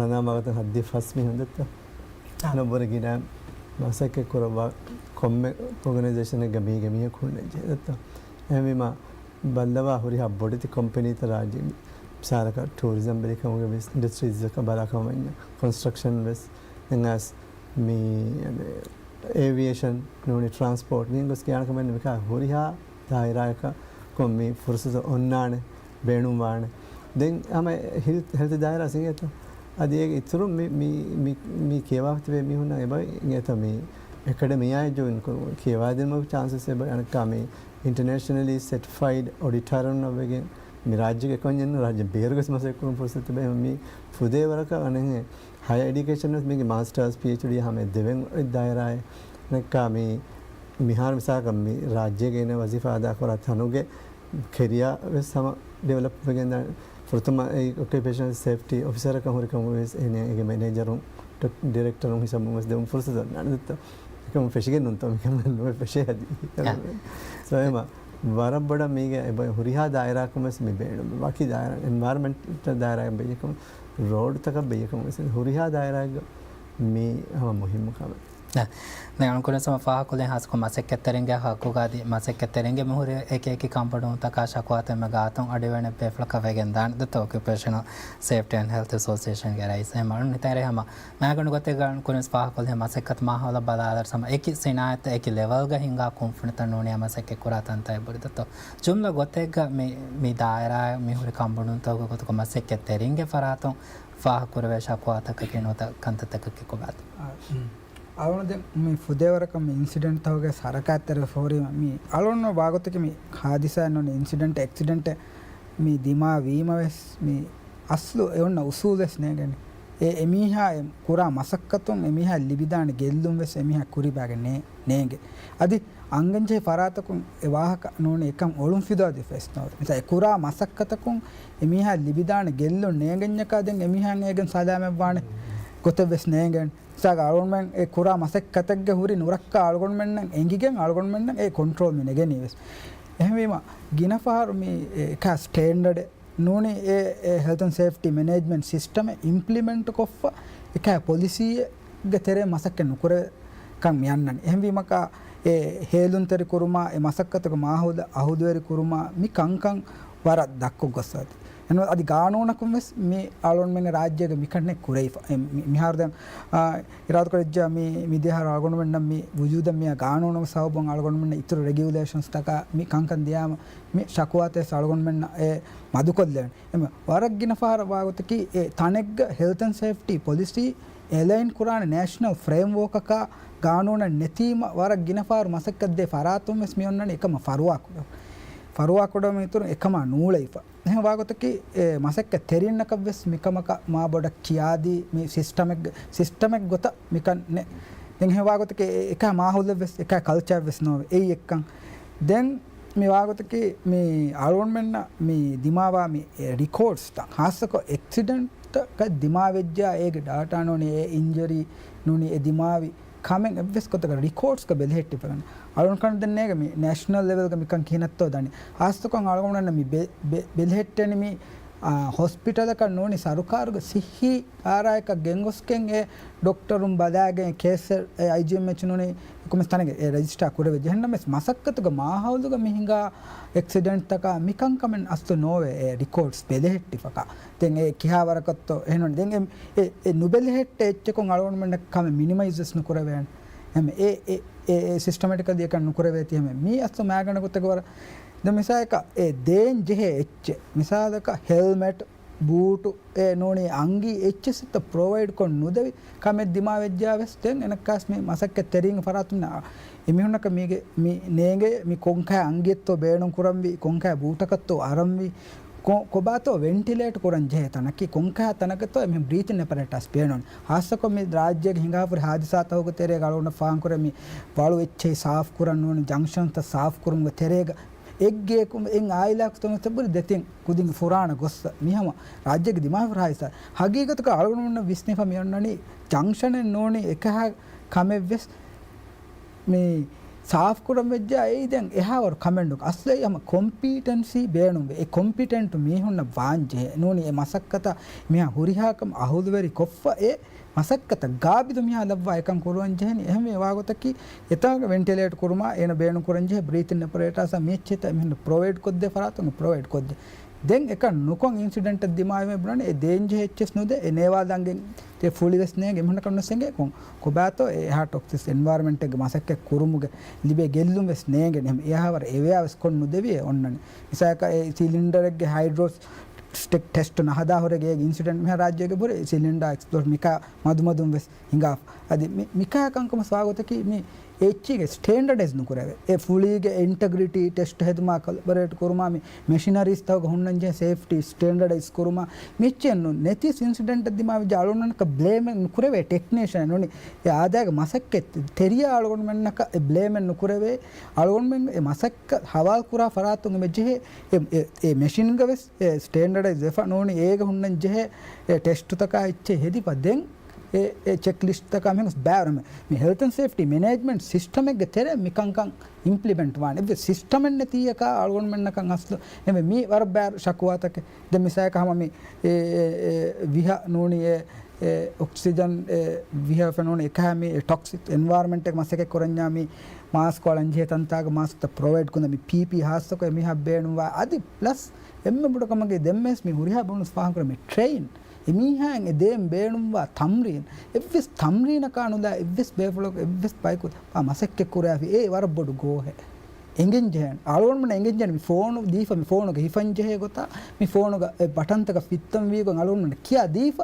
ރަނާ މާގަތުން ހައްދި ފަސް މީހުން ދެއްތޯ؟ އާ. ނަ ބުރަ ގިނަ މަސައްކަތް ކުރައްވާ ކޮންމެ އޯގަނައިޒޭޝަނެއްގަ މީގެ މީހަކު ހުންނަން ޖެހޭ ދެއްތޯ؟ އެހެންވީމަ ބައްލަވާ ހުރިހާ ބޮޑެތި ކޮމްޕެނީތައް ރާއްޖޭ މިސާލަކަށް ޓޫރިޒަމް ވެރިކަމުގެ ވެސް އިންޑަސްޓްރީޒަކަށް ބަލާ ކަމަށް ވަންޏާ ކޮންސްޓްރަކްޝަން ވެސް ދެން އަސް މި އެވިއޭޝަން ނޫނީ ޓްރާންސްޕޯޓް މިހެން ގޮސް ކިޔާނެ ކަމެއް ނެތް މިކާ ހުރިހާ ދާއިރާއަކަށް ކޮން މި ފުރުސަތު އޮންނާނެ ބޭނުންވާނެ. ދެން ހަމަ ހެލްތް، ހެލްތް ދާއިރާ ސިނގޭތޯ؟ އަދި އޭގެ އިތުރުން މި، މި، މި، މި ކިޔަވާފަ ތިބޭ މީހުންނަށް އެބަ އިނގޭތޯ މި އެކަޑަމިއާއެއް ޖޮއިން ކުރުން ކިޔަވާދިނުމަށް ޗާންސެސް އެބަ އަނެއްކާ މި އިންޓަނޭޝަނަލީ ސެޓިފައިޑް އޮޑިޓަރުންނަށްވެގެން މި ރާއްޖޭގެ އެކަމަށް ރާއްޖެ ބޭރުގަސް މަސައްކަތް ކުރުން ފުރުސަތު ބޭ މި ފުދޭ ވަރަކަށް އަނެއް ހަޔަ އެޑިކޭޝަން ވެސް މީގެ މާސްޓާސް ޕީއެޗްޑީ ހަމަ ދެވެން ދާއިރާއެއް ނެއްކާ މި މިހާރު މިސާލަކަށް މި ރާއްޖޭގެ އޭނަ ވަޒީފާ އަދާކުރާ ތަނުގެ ކެރިއާ ވެސް ހަމަ ޑިވެލޮޕް ވެގެން ދާނެ. ފުރަތަމަ އެ އޮކިއުޕޭޝަނަލް ސޭފްޓީ އޮފިސަރަކަށް ހުރިކަމުގަ ވެސް އޭނަ އޭގެ މެނޭޖަރުން ޑިރެކްޓަރުން ހިސާބުން ވެސް ދެވުން ފުރުސަތު އޮންނާނެ ދެއްތޯ. އެކަމު ފެށިގެން ނޫންތޯ މިކަމެއް ނުވެ ފެށޭ އަދި. ސޯ އެމަ ވަރަށް ބޮޑަށް މީގެ އެބަ ހުރިހާ ދާއިރާއަކުން ވެސް މި ބޭނުން. ވަކި ދާއިރާ، އެންވަޔަރަމެންޓް ދާއިރާއަށް ބެއްޔަކަމު، ރޯޑުތަކަށް ބެއްޔަކަމު ވެސް ހުރިހާ ދާއިރާއެއްގަ މީ ހަމަ މުހިއްމު ކަމެއް. ނަ، ނަ، އަޅުން ކުރިން ސަމަ ފާހަގަކޮށްލި ހާސްކޮށް މަސައްކަތްތެރިންގެ ހައްގުގަ އަދި މަސައްކަތްތެރިންގެ މިހުރި އެކި އެކި ކަންބޮޑުވުންތަކާ ޝަކުވާތައް އެންމެ ގާތުން އަޑުއިވޭނެ ބޭފުޅަކަށް ވެގެން ދާނެ ދެއްތޯ އޮކިއުޕޭޝަނަލް ސޭފްޓީ އެންޑް ހެލްތް އެސޯސިއޭޝަންގެ ރައީސް އެހެން އަޅުން ހިތަށް އެރޭ ހަމަ މާގަނޑު ގޮތެއްގަ އަޅުން ކުރިން ފާހަގަކޮށްލި މަސައްކަތު މާހައުލަށް ބަލާލަރު ސަމަ އެކި ސިނާއަތްތައް އެކި ލެވަލްގަ ހިނގާ ކުންފުނިތައް ނޫނީ މަސައްކަތް ކުރާ ތަންތައް އެބަހުރި ދެއްތޯ. ޖުމްލަ ގޮތެއްގަ މި، މި ދާއިރާ މިހުރި ކަންބޮޑުވުންތަކުގެ ގޮތުގަ މަސައްކަތްތެރިންގެ ފަރާތުން ފާހަގަކުރެވޭ ޝަކުވާތަކަކީ ނުވަތަ ކަންތައްތަކަކީ ކޮބާތޯ؟ އާ، އުން. އަޅުގަނޑު ދެން މި ފުދޭވަރަކަށް މި އިންސިޑެންޓްތަކުގެ ހަރަކާތްތެރިވެފަ ހުރީމަ، މި އަޅުގަނޑު ވާގޮތަކީ މި ހާދިސާއެއް ނޫނީ އިންސިޑެންޓެއް، އެކްސިޑެންޓެއް މި ދިމާވީމަ ވެސް މި އަސްލު އެ އޮންނަ އުސޫލު ވެސް ނޭނގެނީ. އެ، އެމީހާ އެ ކުރާ މަސައްކަތުން އެމީހާ ލިބިދާނެ ގެއްލުން ވެސް އެމީހާ ކުރިބާގެ ނޭ-، ނޭނގެ. އަދި އަންގަންޖެހޭ ފަރާތަކުން އެ ވާހަކަ ނޫނީ އެކަން އޮޅުން ފިލުވާދީފަ ވެސް ނޯވޭ. މިސާ އެ ކުރާ މަސައްކަތަކުން އެމީހާ ލިބިދާނެ ގެއްލުން ނޭނގެންޏަކާ ދެން އެމީހާ އޭގެން ސަލާމަތްވާނެ ގޮތެއް ވެސް ނޭނގެން. މިސާލަކަށް އަޅުގަނޑުމެން އެ ކުރާ މަސައްކަތެއްގެ ހުރި ނުރައްކާ އަޅުގަނޑުމެންނަށް އެނގިގެން އަޅުގަނޑުމެންނަށް އެ ކޮންޓްރޯލް މި ނެގެނީ ވެސް. އެހެންވީމަ ގިނަ ފަހަރު މި އެ އެކާ ސްޓޭންޑަޑެއް ނޫނީ އެ، އެ ހެލްތް އެންޑް ސޭފްޓީ މެނޭޖްމަންޓް ސިސްޓަމެއް އިމްޕްލިމެންޓް ކޮށްފަ އެކާ ޕޮލިސީއެއްގެ ތެރޭ މަސައްކަތް ނުކުރެވޭ ކަން މި އަންނަނީ. އެހެންވީމަކާ އެ ހޭލުންތެރި ކުރުމާ، އެ މަސައްކަތުގެ މާހައުލަށް އަހުލުވެރި ކުރުމާ މި ކަންކަން ވަރަށް ދަށްކޮށް ގޮސްފަ އަދި. އެހެންވެ އަދި ގާނޫނަކުން ވެސް މި އަޅުގަނޑުމެންގެ ރާއްޖޭގަ މިކަންނެއް ކުރެވިފަ. އެ މި-، މިހާރު ދެން، އާ، އިރާދަކުރެއްޖާ މި، މިދިޔަ އަހަރު އަޅުގަނޑުމެންނަށް މި ވުޖޫދަށް މިއާ ގާނޫނުގެ ސަބަބުން އަޅުގަނޑުމެންނަށް އިތުރު ރެގިއުލޭޝަންސްތަކާ މި ކަންކަން ދިޔާމަ މި ޝަކުވާތައް ވެސް އަޅުގަނޑުމެންނަށް އެ މަދުކޮށްލެވެން. އެމެ ވަރަށް ގިނަ ފަހަރަށް ވާގޮތަކީ އެ ތަނެއްގަ ހެލްތް އެންޑް ސޭފްޓީ ޕޮލިސީ އެލައިން ކުރާނެ ނޭޝަނަލް ފްރޭމްވޯކަކާ ގާނޫނެއް ނެތީމަ ވަރަށް ގިނަ ފަހަރު މަސައްކަތްދޭ ފަރާތުން ވެސް މި އޮންނަނީ އެކަމަށް ފަރުވާކުޑަ-، ފަރުވާކުޑަވުމަށް އިތުރުން އެކަމާ ނޫޅެވިފަ. އެހެން ވާގޮތަކީ އެ މަސައްކަތް ތެރިންނަކަށް ވެސް މިކަމަކަށް މާ ބޮޑަށް ކިޔާދީ މި ސިސްޓަމެއްގެ-، ސިސްޓަމެއް ގޮތަށް މިކަން ނެ-، ދެން އެހެން ވާގޮތަކީ އެ-، އެކާ މާހައުލެއް ވެސް އެކާ ކަލްޗާ ވެސް ނޯވެ އެއީ އެއްކަން. ދެން މި ވާގޮތަކީ މި އަޅުގަނޑުމެންނަށް މި ދިމާވާ މި ރިކޯޑްސްތައް ހާއްސަކޮށް އެކްސިޑެންޓަކަށް ދިމާވެއްޖާ އޭގެ ޑާޓާ ނޫނީ އެ އިންޖަރީ ނޫނީ އެ ދިމާވި ކަމެއް އެއްވެސް ގޮތަކަށް ރިކޯޑްސްގަ ބެލެހެއްޓިފަ ނެތް. އަޅުގަނޑު ކަން ދެން ނޭނގެ މި ނޭޝަނަލް ލެވެލްގަ މިކަން ކިހިނެއްތޯ ދަނީ. ހާއްސަކޮށް އަޅުގަނޑުމެންނަށް މި ބެ-، ބެ-، ބެލެހެއްޓެނީ މި، އާ، ހޮސްޕިޓަލަކަށް ނޫނީ ސަރުކާރުގެ ސިއްހީ އާރާއަކަށް ގެންގޮސްގެން އެ ޑޮކްޓަރުން ބަލާގެން ކޭސް އެ އައިޖީއެމްއެޗް ނޫނީ އެކަމަސް ތަނެއްގެ އެ ރަޖިސްޓާ ކުރެވިއްޖެ. އެހެންނަމަވެސް މަސައްކަތުގެ މާހައުލުގަ މި ހިނގާ އެކްސިޑެންޓްތަކާ މިކަންކަމެއް އަސްލު ނޯވޭ އެ ރިކޯޑްސް ބެލެހެއްޓިފަކާ. ދެން އެ ކިހާ ވަރަކަށްތޯ އެހެން ދެން އެ، އެ، އެ ނުބެލެހެއްޓޭ އެއްޗަކުން އަޅުގަނޑުމެންނަށް ކަމެއް މިނިމައިޒް ވެސް ނުކުރެވޭނެ. އެމެ އެ، އެ، އެ، އެ ސިސްޓަމެޓިކަލީ އެކަން ނުކުރެވޭތީ އެމެ މީ އަސްލު މާގަނޑު ގޮތެއްގަ ވަރަށް. ދެން މިސާލަކަށް އެ ދޭން ޖެހޭ އެއްޗެއް. މިސާލަކަށް ހެލްމެޓް، ބޫޓު، އެ ނޫނީ އަނގި އެއްޗެއްސެއްތަ ޕްރޮވައިޑް ކޮށް ނުދެވި ކަމެއް ދިމާވެއްޖާ ވެސް ދެން އެނައްކާސް މި މަސައްކަތް ތެރީން ފަރާތުން އެމީހުންނަކަށް މީގެ މި ނޭނގޭ މި ކޮންކަހަ އަނގިއެއްތޯ ބޭނުން ކުރަންވީ، ކޮންކަހަ ބޫޓަކަށްތޯ އަރަންވީ، ކޮ-، ކޮބާތޯ ވެންޓިލޭޓް ކުރަން ޖެހޭ ތަނަކީ، ކޮންކަހަ ތަނަކަށްތޯ އެމީހުން ބްރީތިން އެޕަރޭޓަސް ބޭނުން. ހާއްސަކޮށް މި ރާއްޖޭގެ ހިނގާފުރި ހާދިސާތަކުގެ ތެރޭގަ އަޅުގަނޑަށް ފާހަގަކުރެ މި ވަޅު އެއްޗެހި ސާފް ކުރަން ނޫނީ ޖަންކްޝަންތައް ސާފް ކުރުމުގެ ތެރޭގަ އެއްގެއަކު އެއް އާއިލާއަކު ތަން ތެބުރި ދެތިން ކުދިން ފުރާނަ ގޮއްސަ މިހަމަ ރާއްޖޭގެ ދިމާވި ހާދިސާ. ހަގީގަތުގަ އަޅުގަނޑުމެންނަށް ވިސްނިފަ މި އޮންނަނީ ޖަންކްޝަނެއް ނޫނީ އެކަހަ ކަމެއްވެސް މި ސާފް ކުރަން ވެއްޖާ އެއީ ދެން އެހާވަރު ކަމެއް ނޫން. އަސްލު އެއީ ހަމަ ކޮމްޕީޓެންސީ ބޭނުންވޭ. އެ ކޮމްޕިޓެންޓު މީހުންނަށް ވާން ޖެހޭ. ނޫނީ އެ މަސައްކަތަށް މިހާ ހުރިހާ ކަމަށް އަހުލުވެރި ކޮށްފަ އެ މަސައްކަތަށް ގާބިލު މީހާ ލައްވާ އެކަން ކުރުވަން ޖެހެނީ. އެހެންވެ ވާގޮތަކީ އެތާނގަ ވެންޓިލޭޓް ކުރުމާ އޭނަ ބޭނުން ކުރަން ޖެހޭ ބްރީތިން އެޕަރޭޓަސް މި އެއްޗެއްތައް އެމީހުންނަށް ޕްރޮވައިޑް ކޮށްދޭ ފަރާތުން ޕްރޮވައިޑް ކޮށްދޭ. ދެން އެކަން ނުކޮށް އިންސިޑެންޓެއް ދިމާވެ ބުނަނީ އެ ދޭން ޖެހޭ އެއްޗެސް ނުދޭ، އެ ނޭވާލަންގެ ތެ ފުޅި ވެސް ނޭނގެ އެމީހުންނަކަށް ނުސެނގޭ ކޮން ކޮބާތޯ އެ އެހާ ޓޮކްސިކް އެންވަޔަރަމެންޓެއްގެ މަސައްކަތް ކުރުމުގެ ލިބޭ ގެއްލުން ވެސް ނޭނގެނެ. އެހާވަރަށް އެވެއާ ވެސް ކޮށް ނުދެވި އެ އޮންނަނީ. މިސާލަކަށް އެ ސިލިންޑަރެއްގެ ހައިޑްރޯސް ޓެކް ޓެސްޓް ނަހަދާ ހުރެގެ އޭގެ އިންސިޑެންޓް މިހާ ރާއްޖޭގެ ބުރެ ސިލިންޑާ އެކްސްޕްލޯޑް މިކާ މަދުމަދުން ވެސް ހިނގާފަ. އަދި މި، މިކާ ކަންކަމަސް ވާގޮތަކީ މި އެއްޗީގެ ސްޓޭންޑަޑައިޒް ނުކުރެވޭ. އެ ފުޅީގެ އިންޓަގްރިޓީ ޓެސްޓް ހެދުމާ ކޮލަބަރޭޓް ކުރުމާ މި މެޝިނަރީސްތަކުގެ ހުންނަންޖެހޭ ސޭފްޓީ ސްޓޭންޑަޑައިޒް ކުރުމާ މިއެއްޗެއް ނު، ނެތި އިންސިޑެންޓެއް ދިމާވެއްޖެ އަޅުގަނޑަކަށް ބްލޭމެއް ނުކުރެވޭ ޓެކްނީޝަން ނޫނީ އެ އާދައިގެ މަސައްކަތް ތެރިޔާ އަޅުގަނޑުމެންނަކަށް އެ ބްލޭމެއް ނުކުރެވޭ. އަޅުގަނޑުމެން އެ މަސައްކަތް ހަވާލު ކުރާ ފަރާތުން އެބަޖެހޭ އެ، އެ، އެ މެޝިންގަ ވެސް އެ ސްޓޭންޑަޑައިޒް ވެފަ ނޫނީ އޭގަ ހުންނަން ޖެހޭ އެ ޓެސްޓުތަކާ އެއްޗެއް ހެދިފަ ދެން އެ، އެ ޗެކް ލިސްޓްތަކާ މިހެން ބާރުމެ މި ހެލްތް އެންޑް ސޭފްޓީ މެނޭޖްމަންޓް ސިސްޓަމެއްގެ ތެރެ މިކަންކަން އިމްޕްލިމެންޓް ވާނެ. އެއްވެސް ސިސްޓަމެއް ނެތިއަކާ އަޅުގަނޑުމެންނަކަށް އަސްލު އެމެ މީ ވަރަށް ބާރު ޝަކުވާތަކެއް. ދެން މިސާލަކަށް ހަމަ މި އެ، އެ، އެ، ވިހަ ނޫނީ އެ، އެ، އޮކްސިޖަން އެ، ވިހަ ފެނޫން އެކަހަ މި ޓޮކްސިކް އެންވާރަމެންޓެއް މަސައްކަތް ކުރަންޏާ މި މާސްކޮޅަން ޖެހޭ ތަންތާގަ މާސްކްތައް ޕްރޮވައިޑް ކުން މި ޕީޕީ ހާއްސަކޮށް އެމީހާ ބޭނުންވާ އަދި ޕްލަސް އެންމެ ބޮޑު ކަމަކީ ދެންމެސް މި ހުރިހާ ބުނުސް ފާހަގަކުރެ މި ޓްރެއިން އެމީހާއިން އެ ދޭން ބޭނުންވާ ތަމްރީން އެއްވެސް ތަމްރީނަކާ ނުލާ އެއްވެސް ބޭފުޅަކު އެއްވެސް ބަޔަކު މަސައްކަތް ކުރާފި އެ ވަރަށް ބޮޑު ގޯހެއް. އެނގެން ޖެހޭނެ. އަޅުގަނޑުމެން އެނގެން ޖެހޭނެ މި ފޯނު ދީފަ މި ފޯނުގަ ހިފަން ޖެހޭ ގޮތާ މި ފޯނުގަ އެ ބަޓަންތަކަށް ފިއްތަން ވީ ގޮތް އަޅުގަނޑުމެން ކިޔާ ދީފަ.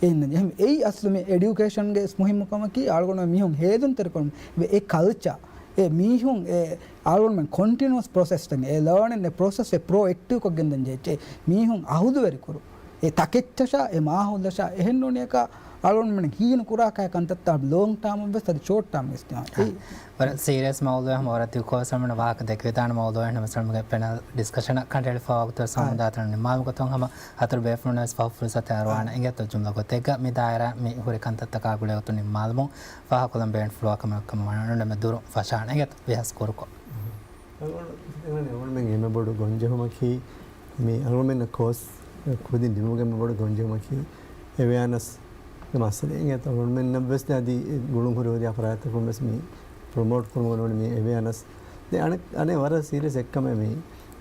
އެހެން އެހެން އެއީ އަސްލު މި އެޑިއުކޭޝަންގެ މުހިއްމު ކަމަކީ އަޅުގަނޑު މީހުން ހޭލުންތެރިކޮށް އެ ކަލްޗާ އެ މީހުން އެ އަޅުގަނޑުމެން ކޮންޓިނުއަސް ޕްރޮސެސްތައް އެ ލާނިން އެ ޕްރޮސެސް އެ ޕްރޮއެކްޓިވް ކޮށްގެންދަން ޖެހޭ މީހުން އަހުލުވެރިކުރު އެ ތަކެއްޗަށާ އެ މާހައުލަށާ އެހެން ނޫނިއަކާ އަޅުގަނޑުމެން ހީނު ކުރާކައި ކަންތައްތައް ލޯން ޓާމަށް ވެސް އަދި ޝޯޓް ޓާމް ވެސް ތިމާ އެއީ. ވަރަށް ސީރިއަސް މައުޟޫއެއް ހަމަ ވަރަށް ދިގުކޮށް ވެސް ވާހަކަ ދެކެވިދާނެ މައުޟޫއެއް ނަމަވެސް މިގެ ޕެނަލް ޑިސްކަޝަނަށް ކަނޑައެޅިފަ ވަގުތު ވެސް ހަމަ ދާތަން ނިންމާލުމުގެ ގޮތުން ހަމަ ހަތަރު ބޭފުޅުން ވެސް ފަހު ފުރުސަތެއް އަރުވާނެ. އިނގޭތޯ ޖުމްލަ ގޮތެއްގަ މި ދާއިރާ މި ހުރި ކަންތައްތަކާ ގުޅޭގޮތުން ނިންމާލުމުން ފާހަގަކޮށްލަން ބޭނުންފުޅުވާ ކަމެއް ކަމަށް ވާނެ. އަޅުގަނޑުމެން މެ ދުރު ފަށާނެ. އިނގޭތޯ ވެސް ކުރުކޮށް. އަޅުގަނޑުމެން އެންމެ ބޮޑު ގޮންޖެހުމަކީ މި އަޅުގަނޑުމެންނަށް ކޯސް ކުދިން ދިނުމުގެ އެންމެ ބޮޑު ގޮންޖެހުމަކީ އެވެއަނަސް މައްސަލައެއް. އިނގޭތޯ އަޅުގަނޑުމެންނަށް ވެސް އަދި ގުޅުން ހުރި ހުރިހާ ފަރާތްތަކުން ވެސް މި ޕްރޮމޯޓް ކުރުމުގަ ނޫނީ މި އެވެއަނަސް. ދެން އަނެއް، އަނެއް ވަރަށް ސީރިއަސް އެއްކަމެއް މި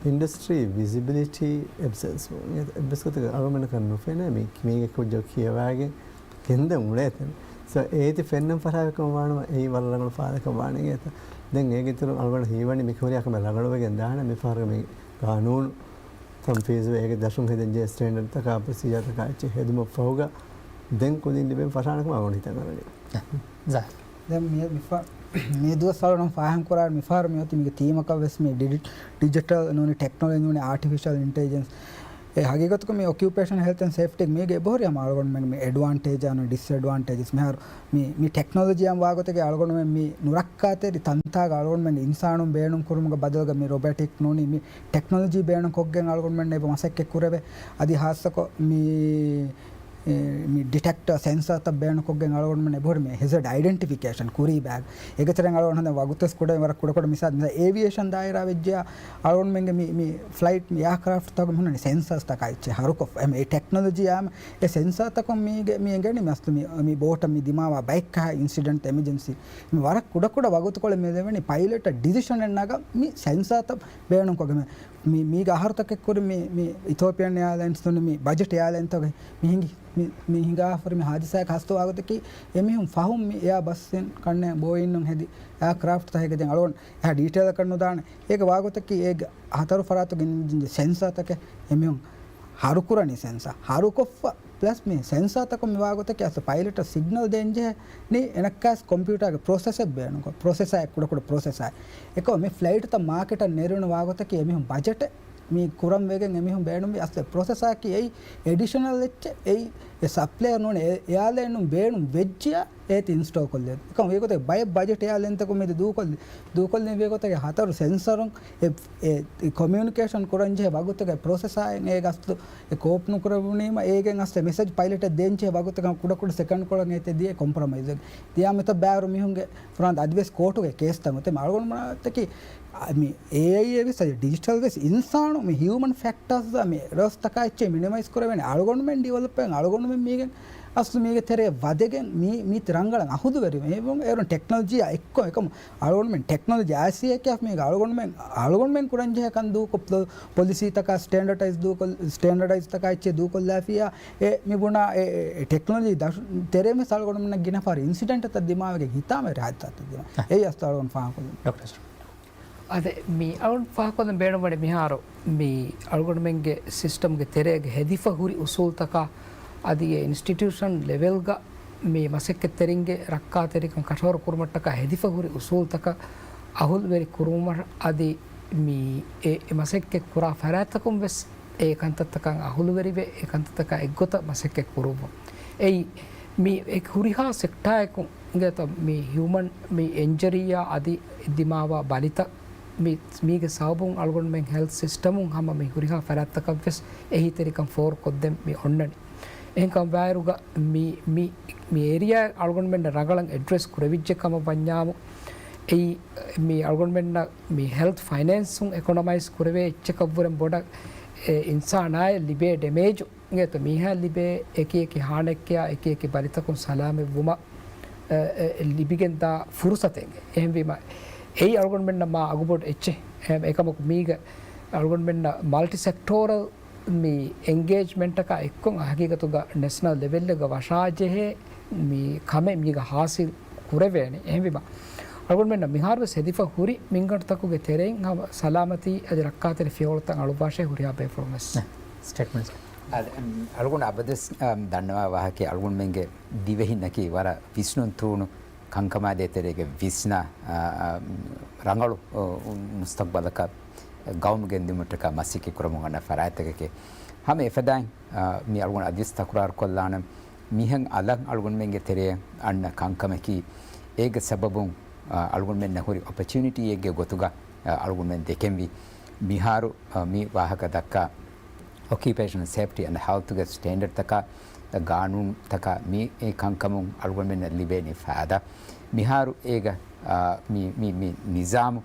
އިންޑަސްޓްރީ ވިޒިބިލިޓީ އެބްސެންސް. އެއްވެސް ގޮތަކަށް އަޅުގަނޑަކަށް ނުފެނޭ މި، މީގެ ކުއްޖަކު ކިޔަވައިގެން ގެންދަން އުޅޭތަން. ސޯ އޭތި ފެންނަން ފަށާފިކަމަށް ވާނަމަ އެއީ ވަރަށް ރަނގަޅު ފާލަކަށް ވާނެ އިނގޭތަ. ދެން އޭގެ އިތުރުން އަޅުގަނޑަށް ހީވަނީ މި ހުރިހާ ކަމެއް ރަނގަޅުވެގެން ދާނެ މި ފަހަރު މި ގާނޫނު ތަންފީޒު އޭގެ ދަށުން ހެދެންޖެހޭ ސްޓޭންޑަޑްތަކާ ޕްރޮސީޖާތަކާ އެއްޗެއް ހެދުމަށް ފަހުގަ ދެން ކުދިން ލިބެން ފަށާނެކަމަށް އަޅުގަނޑު ހިތަށް އަރަނީ. ޒާ. ދެން މި، މި ފަ-، މި ދުވަސް އަޅުގަނޑު ފާހަގަކުރާ މިފަހަރު މިއޮތީ މީގެ ތީމަކަށް ވެސް މި ޑި-، ޑިޖިޓަލް ނޫނީ ޓެކްނޮލޮޖީ ނޫނީ އާޓިފިޝަލް އިންޓެލިޖެންސް. އެ ހަގީގަތުގަ މި އޮކިއުޕޭޝަން ހެލްތް އެންޑް ސޭފްޓީ މީގެ އެބަހުރި ހަމަ އަޅުގަނޑުމެން މި އެޑްވާންޓޭޖާ ނޫނީ ޑިސްއެޑްވާންޓޭޖަސް މިހާރު މި، މި ޓެކްނޮލޮޖީއާ ވާގޮތެއްގެ އަޅުގަނޑުމެން މި ނުރައްކާތެރި ތަންތާގަ އަޅުގަނޑުމެން އިންސާނުން ބޭނުން ކުރުމުގެ ބަދަލުގަ މި ރޮބޮޓިކް ނޫނީ މި ޓެކްނޮލޮޖީ ބޭނުން ކޮށްގެން އަޅުގަނޑުމެން އެބަ މަސައްކަތް ކުރެވޭ. އަދި ހާއްސަކޮށް މި، އެ، މި ޑިޓެކްޓަރ ސެންސާތައް ބޭނުން ކޮށްގެން އަޅުގަނޑުމެން އެބަހުރި މި ހެޒަޑް އައިޑެންޓިފިކޭޝަން ކުރީ ބާގް. އޭގެ ތެރެއިން އަޅުގަނޑު ހަނދާން ވަގުތުވެސް ކުޑަ ވަރަށް ކުޑަކުޑަ މިސާލް، މިސާލް އޭވިއޭޝަން ދާއިރާ ވެއްޖެޔާ އަޅުގަނޑުމެންގެ މި، މި ފްލައިޓް މި އެއާކްރާފްޓްތަކުގެ މި ހުންނަނީ ސެންސާސްތަކާ އެއްޗެއް ހަރުކޮށް. އެ ސެންސާތަކުން މީގެ، މި އެނގެނީ މި އަސްލު މި، މި ބޯޓަށް މި ދިމާވާ ބައެއްކަހަ އިންސިޑެންޓް އެމަޖެންސީ. މި ވަރަށް ކުޑަކުޑަ ވަގުތުކޮޅެއް މި ދެވެނީ ޕައިލެޓަށް ޑިސިޝަނެއް ނަގަން މި ސެންސާތައް ބޭނުންކޮށްގެން. މި، މީގެ އަހަރުތަކެއް ކުރި މި، މި އިތޯޕިއަން އެއާލައިންސް ނޫނީ މި ބަޖެޓް އެއާލައިންތަކުގެ މި ހިނގި، މި، މި ހިނގާފަހުރި މި ހާދިސާއަކަށް ހަސްތު ވާގޮތަކީ އެމީހުން ފަހުން މި އެއާ ބަސްއިން ކަންނޭނގެ ބޯއިން ނޫން ހެދި އެއާކްރާފްޓްތަކެއްގެ ދެން އަޅުގަނޑު އެހާ ޑީޓެއިލަކަށް ނުދާނެ. އޭގެ ވާގޮތަކީ އޭގެ ހަތަރު ފަރާތުގެ އިންޖިންގެ ސެންސާތަކެއް އެމީހުން ހަރުކުރަނީ ސެންސާ. ހަރުކޮށްފަ ޕްލަސް މި ސެންސާތަކުން މި ވާގޮތަކީ އަސްލު ޕައިލެޓަށް ސިގްނަލް ދޭންޖެހޭ ނީ އެނައްކާސް ކޮމްޕިއުޓާގެ ޕްރޮސެސެއް ބޭނުންކޮށް، ޕްރޮސެސާއެއް ކުޑަކުޑަ ޕްރޮސެސާއެއް. އެކަމަ މި ފްލައިޓުތައް މާކެޓަށް ނެރުނު ވާގޮތަކީ އެމީހުން ބަޖެޓެއް މި ކުރަން ވެގެން އެމީހުން ބޭނުންވި އަސްލު ޕްރޮސެސާއަކީ އެއީ އެޑިޝަނަލް އެއްޗެއް އެއީ އެ ސަޕްލަޔަރ ނޫނީ އެ އެއާލައިނުން ބޭނުން ވެއްޖިޔާ އޭތި އިންސްޓޯލް ކޮށްލޭ. އެކަމަ އެގޮތަށް ބައެއް ބަޖެޓް އެއާލައިންތަކުން މިދި ދޫކޮށްލި، ދޫކޮށްލި ވޭގޮތަކީ ހަތަރު ސެންސަރުން އެ، އެ، އެ ކޮމިއުނިކޭޝަން ކުރަންޖެހޭ ވަގުތުގެ ޕްރޮސެސާއިން އޭގެ އަސްލު އެ ކޯޕް ނުކުރެވުނީމަ އޭގެން އަސްލު މެސެޖް ޕައިލެޓަށް ދޭންޖެހޭ ވަގުތަކަށް ކުޑަކުޑަ ސެކަންޑްކޮޅަށް އޭތި ދިޔަ ކޮމްޕްރޮމައިޒް ދިޔަ މިތަ ބާރު މީހުންގެ ފުރާން އަދިވެސް ކޯޓުގެ ކޭސްތައް އޮތެ އަޅުގަނޑުމަނާތަކީ މި އޭއައި ވެސް އަދި ޑިޖިޓަލް ވެސް އިންސާނު މި ހިއުމަން ފެކްޓާސް މި ރަސްތަކާ އެއްޗެއް މިނިމައިޒް ކުރެވޭނެ. އަޅުގަނޑުމެން ޑިވެލޮޕް އަޅުގަނޑުމެން މީގެން އަސްލު މީގެ ތެރޭ ވަދެގެން މީ، މީތި ރަނގަޅަށް އަހުދުވެރިވެ. އޭރުން ޓެކްނޮލޮޖީއާ އެއްކޮށް އެކަމު އަޅުގަނޑުމެން ޓެކްނޮލޮޖީ އާސީއޭ ކިޔާފަ މީގަ އަޅުގަނޑުމެން، އަޅުގަނޑުމެން ކުރަންޖެހޭ ކަން ދޫކޮށް، ޕޮލިސީތަކާ ސްޓޭންޑަޑައިޒް ދޫކޮށް، ސްޓޭންޑަޑައިޒްތަކާ އެއްޗެއް ދޫކޮށްލާފިޔާ އެ މި ބުނާ އެ، އެ، އެ ޓެކްނޮލޮޖީ ދަށު ތެރޭ މިސް އަޅުގަނޑުމެންނަށް ގިނަ ފަހަރު އިންސިޑެންޓްތައް ދިމާވެގެން ހިތާމަވެރި ހާދިސާތައް ދިމާ. އެއީ އަސްތު އަޅުގަނޑު ފާހަގަކޮށްލުން. ޑޮކްޓަރ. އަދި މި އަޅުން ފާހަގަކޮށްލަން ބޭނުންވަނީ މިހާރު މި އަޅުގަނޑުމެންގެ ސިސްޓަމްގެ ތެރޭގަ ހެދިފަ ހުރި އުސޫލްތަކާ އަދި އެ އިންސްޓިޓިއުޝަން ލެވެލްގަ މި މަސައްކަތްތެރިންގެ ރައްކާތެރިކަން ކަށަވަރު ކުރުމަށްޓަކާ ހެދިފަ ހުރި އުސޫލްތަކަށް އަހުލުވެރި ކުރުމަށް އަދި މި އެ، އެ މަސައްކަތް ކުރާ ފަރާތްތަކުން ވެސް އެ ކަންތައްތަކަށް އަހުލުވެރިވެ، އެ ކަންތައްތަކާ އެއްގޮތަށް މަސައްކަތް ކުރުއްވުން. އެއީ، މި އެ ހުރިހާ ސެކްޓާއަކުން އިނގޭތޯ މި ހިއުމަން މި އިންޖަރީއާ އަދި ދިމާވާ ބަލިތައް މި، މީގެ ސަބަބުން އަޅުގަނޑުމެން ހެލްތް ސިސްޓަމުން ހަމަ މި ހުރިހާ ފަރާތްތަކަށްވެސް އެހީތެރިކަން ފޯރުކޮށްދޭން މި އޮންނަނީ. އެހެންކަމުގައިރުގަ މި، މި، މި އޭރިއާ އަޅުގަނޑުމެންނަށް ރަނގަޅަށް އެޑްރެސް ކުރެވިއްޖެ ކަމަށް ވަންޏާމު، އެއީ މި އަޅުގަނޑުމެންނަށް މި ހެލްތް ފައިނޭންސުން އެކޮނޮމައިޒް ކުރެވޭ އެއްޗަކަށްވުރެން ބޮޑަށް އެ އިންސާނާއަށް ލިބޭ ޑެމޭޖު އިނގޭތޯ މީހާ ލިބޭ އެކި އެކި ހާނެއްކެޔާ އެކި އެކި ބަލިތަކުން ސަލާމަތްވުމަށް، އެ، އެ، ލިބިގެންދާ ފުރުސަތެއް. އެހެންވީމަ، އެއީ އަޅުގަނޑުމެންނަށް މާ އަގުބޮޑު އެއްޗެއް. އެ، އެކަމަކު މީގަ އަޅުގަނޑުމެންނަށް މަލްޓި ސެކްޓޯރަލް މި އެންގޭޖްމަންޓަކާ އެއްކޮށް ހަގީގަތުގަ ނެޝަނަލް ލެވެލްގަ ވަށާޖެހޭ މި ކަމެއް މީގަ ހާސިލް ކުރެވޭނެ. އެހެންވީމަ، އަޅުގަނޑުމެންނަށް މިހާރުވެސް ހެދިފަ ހުރި މިންގަނޑުތަކުގެ ތެރެއިން ހަމަ ސަލާމަތީ އަދި ރައްކާތެރި ފިޔަވަޅުތައް އަޅުއްވާށޭ ހުރިހާ ބޭފުޅުންވެސް. ސްޓޭޓްމަންޓް. އަދި، އަމް، އަޅުގަނޑު އަބަދުވެސް، އަމް، ދަންނަވާ ވާހަކައެއް އަޅުގަނޑުމެންގެ ދިވެހިންނަކީ ވަރަށް ވިސްނުން ތޫނު ކަންކަމާ ދޭތެރޭގެ ވިސްނާ، އަ، އަ، ރަނގަޅު، އަ، މުސްތަގްބަލަކަށް ގައުމު ގެންދިއުމަށްޓަކާ މަސައްކަތް ކުރަމުން އަންނަ ފަރާތްތަކެކޭ. ހަމަ އެފަދައިން، އަ، މި އަޅުގަނޑު އަދިވެސް ތަކުރާރު ކޮށްލާނަން މިހެން އަލަށް އަޅުގަނޑުމެންގެ ތެރެއަށް އަންނަ ކަންކަމަކީ އޭގެ ސަބަބުން، އަ، އަޅުގަނޑުމެންނަށް ހުރި އޮޕަޗުނިޓީއެއްގެ ގޮތުގަ، އަ، އަޅުގަނޑުމެން ދެކެންވީ. މިހާރު، އަ، މި ވާހަކަ ދައްކާ އޮކިއުޕޭޝަނަލް ސޭފްޓީ އެންޑް ހެލްތުގެ ސްޓޭންޑަޑްތަކާ، ގާނޫނުތަކާ މި ކަންކަމުން އަޅުގަނޑުމެންނަށް ލިބޭނީ ފައިދާ. މިހާރު އޭގަ، އާ، މި، މި، މި ނިޒާމު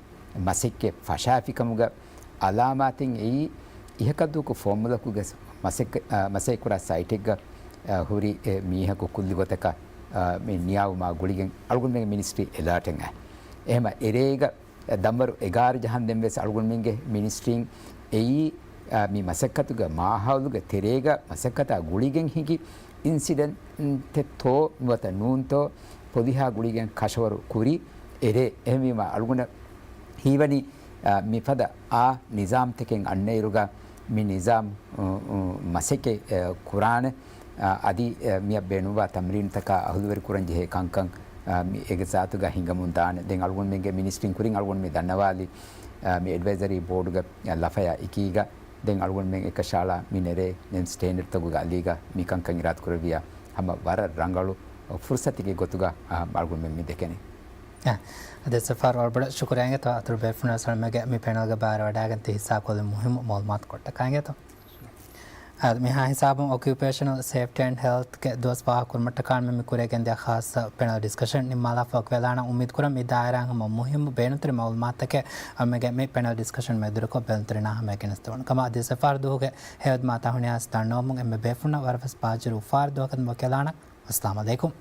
މަސައްކަތް ފަށާފިކަމުގަ އަލާމާތެއް އެއީ، އިހަކަށްދޫކު ފޯމުލަކުގެ މަސައްކަ-، އާ، މަސައްކަތްކުރާ ސައިޓެއްގަ، އާ، ހުރި އެ މީހަކު ކުއްލި ގޮތަކަށް، އާ، މި ނިޔާވުމާ ގުޅިގެން އަޅުގަނޑުމެންގެ މިނިސްޓްރީ އެލާޓެއް އައި. އެހެމަ އެރޭގަ ދަންވަރު އެގާރަ ޖަހަންދެން ވެސް އަޅުގަނޑުމެންގެ މިނިސްޓްރީން އެއީ، އާ، މި މަސައްކަތުގެ މާހައުލުގެ ތެރޭގަ މަސައްކަތާ ގުޅިގެން ހިނގި އިންސިޑެންޓެއްތޯ ނުވަތަ ނޫންތޯ ޕޮލިހާ ގުޅިގެން ކަށަވަރު ކުރި އެރޭ. އެހެންވީމަ އަޅުގަނޑަށް ހީވަނީ، އާ، މިފަދަ އާ ނިޒާމްތަކެއް އަންނައިރުގަ މި ނިޒާމް، އު، އު، މަސައްކަތް، އެ، ކުރާނެ. އަ، އަދި، އެ، މިއަށް ބޭނުންވާ ތަމްރީނުތަކާ އަހުލުވެރިކުރަންޖެހޭ ކަންކަން، އަ، މި އޭގެ ޒާތުގަ ހިނގަމުން ދާނެ. ދެން އަޅުގަނޑުމެންގެ މިނިސްޓްރީން ކުރިން އަޅުގަނޑު މި ދަންނަވާލި، އަ، މި އެޑްވައިޒަރީ ބޯޑުގެ، އަ، ލަފަޔާ އެކީގަ ދެން އަޅުގަނޑުމެން އެކަށައަޅާ މި ނެރޭ ދެން ސްޓޭންޑަޑްތަކުގެ އަލީގަ މި ކަންކަން އިރާދަ ކުރެއްވިޔާ ހަމަ ވަރަށް ރަނގަޅު ފުރުސަތެއްގެ ގޮތުގަ، އަ، އަޅުގަނޑުމެން މި ދެކެނީ. އަ، އަދި ސަފާރު ވަރަށް ބޮޑަށް ޝުކުރިއްޔާ އިނގޭތޯ އަތޮޅު ބޭފުޅުން އަޅުމެންގެ މި ޕެނަލްގެ ބާރަށް ވަޑައިގެން ތި ހިއްސާ ކޮށްލި މުހިއްމު މައުލޫމާތު ކޮށްޓަކާ އިނގޭތޯ. އަ، މިހާ ހިސާބުން އޮކިއުޕޭޝަނަލް ސޭފްޓީ އެންޑް ހެލްތްގެ ދުވަސް ފާހަގަ ކުރުމަށްޓަކާ މި ކުރެގެންދިޔަ ޚާއްޞަ ޕެނަލް ޑިސްކަޝަން ނިންމާލާފަ ވަކިވެލާނަން. އުއްމީދު ކުރަން މި ދާއިރާއިން ހަމަ މުހިއްމު ބޭނުންތެރި މައުލޫމާތުތަކެއް އަޅުމެންގެ މި ޕެނަލް ޑިސްކަޝަން މެދުވެރިކޮށް ބެލުންތެރިންނާ ހަމަޔަށް ގެނެސްދެވުނު ކަމަށް އަދި ސަފާރު ދުވަހުގެ ހެޔޮދިމާ ތަހުނިޔާވެސް ދަންނަވަމުން އެންމެ ބޭފުޅުންނަށް ވަރަށްވެސް ބާއްޖަވެރި އުފާވެރި ދުވަހަކަށް ވަކިވެލާނަން. އައްސަލާމު ޢަލައިކުމް.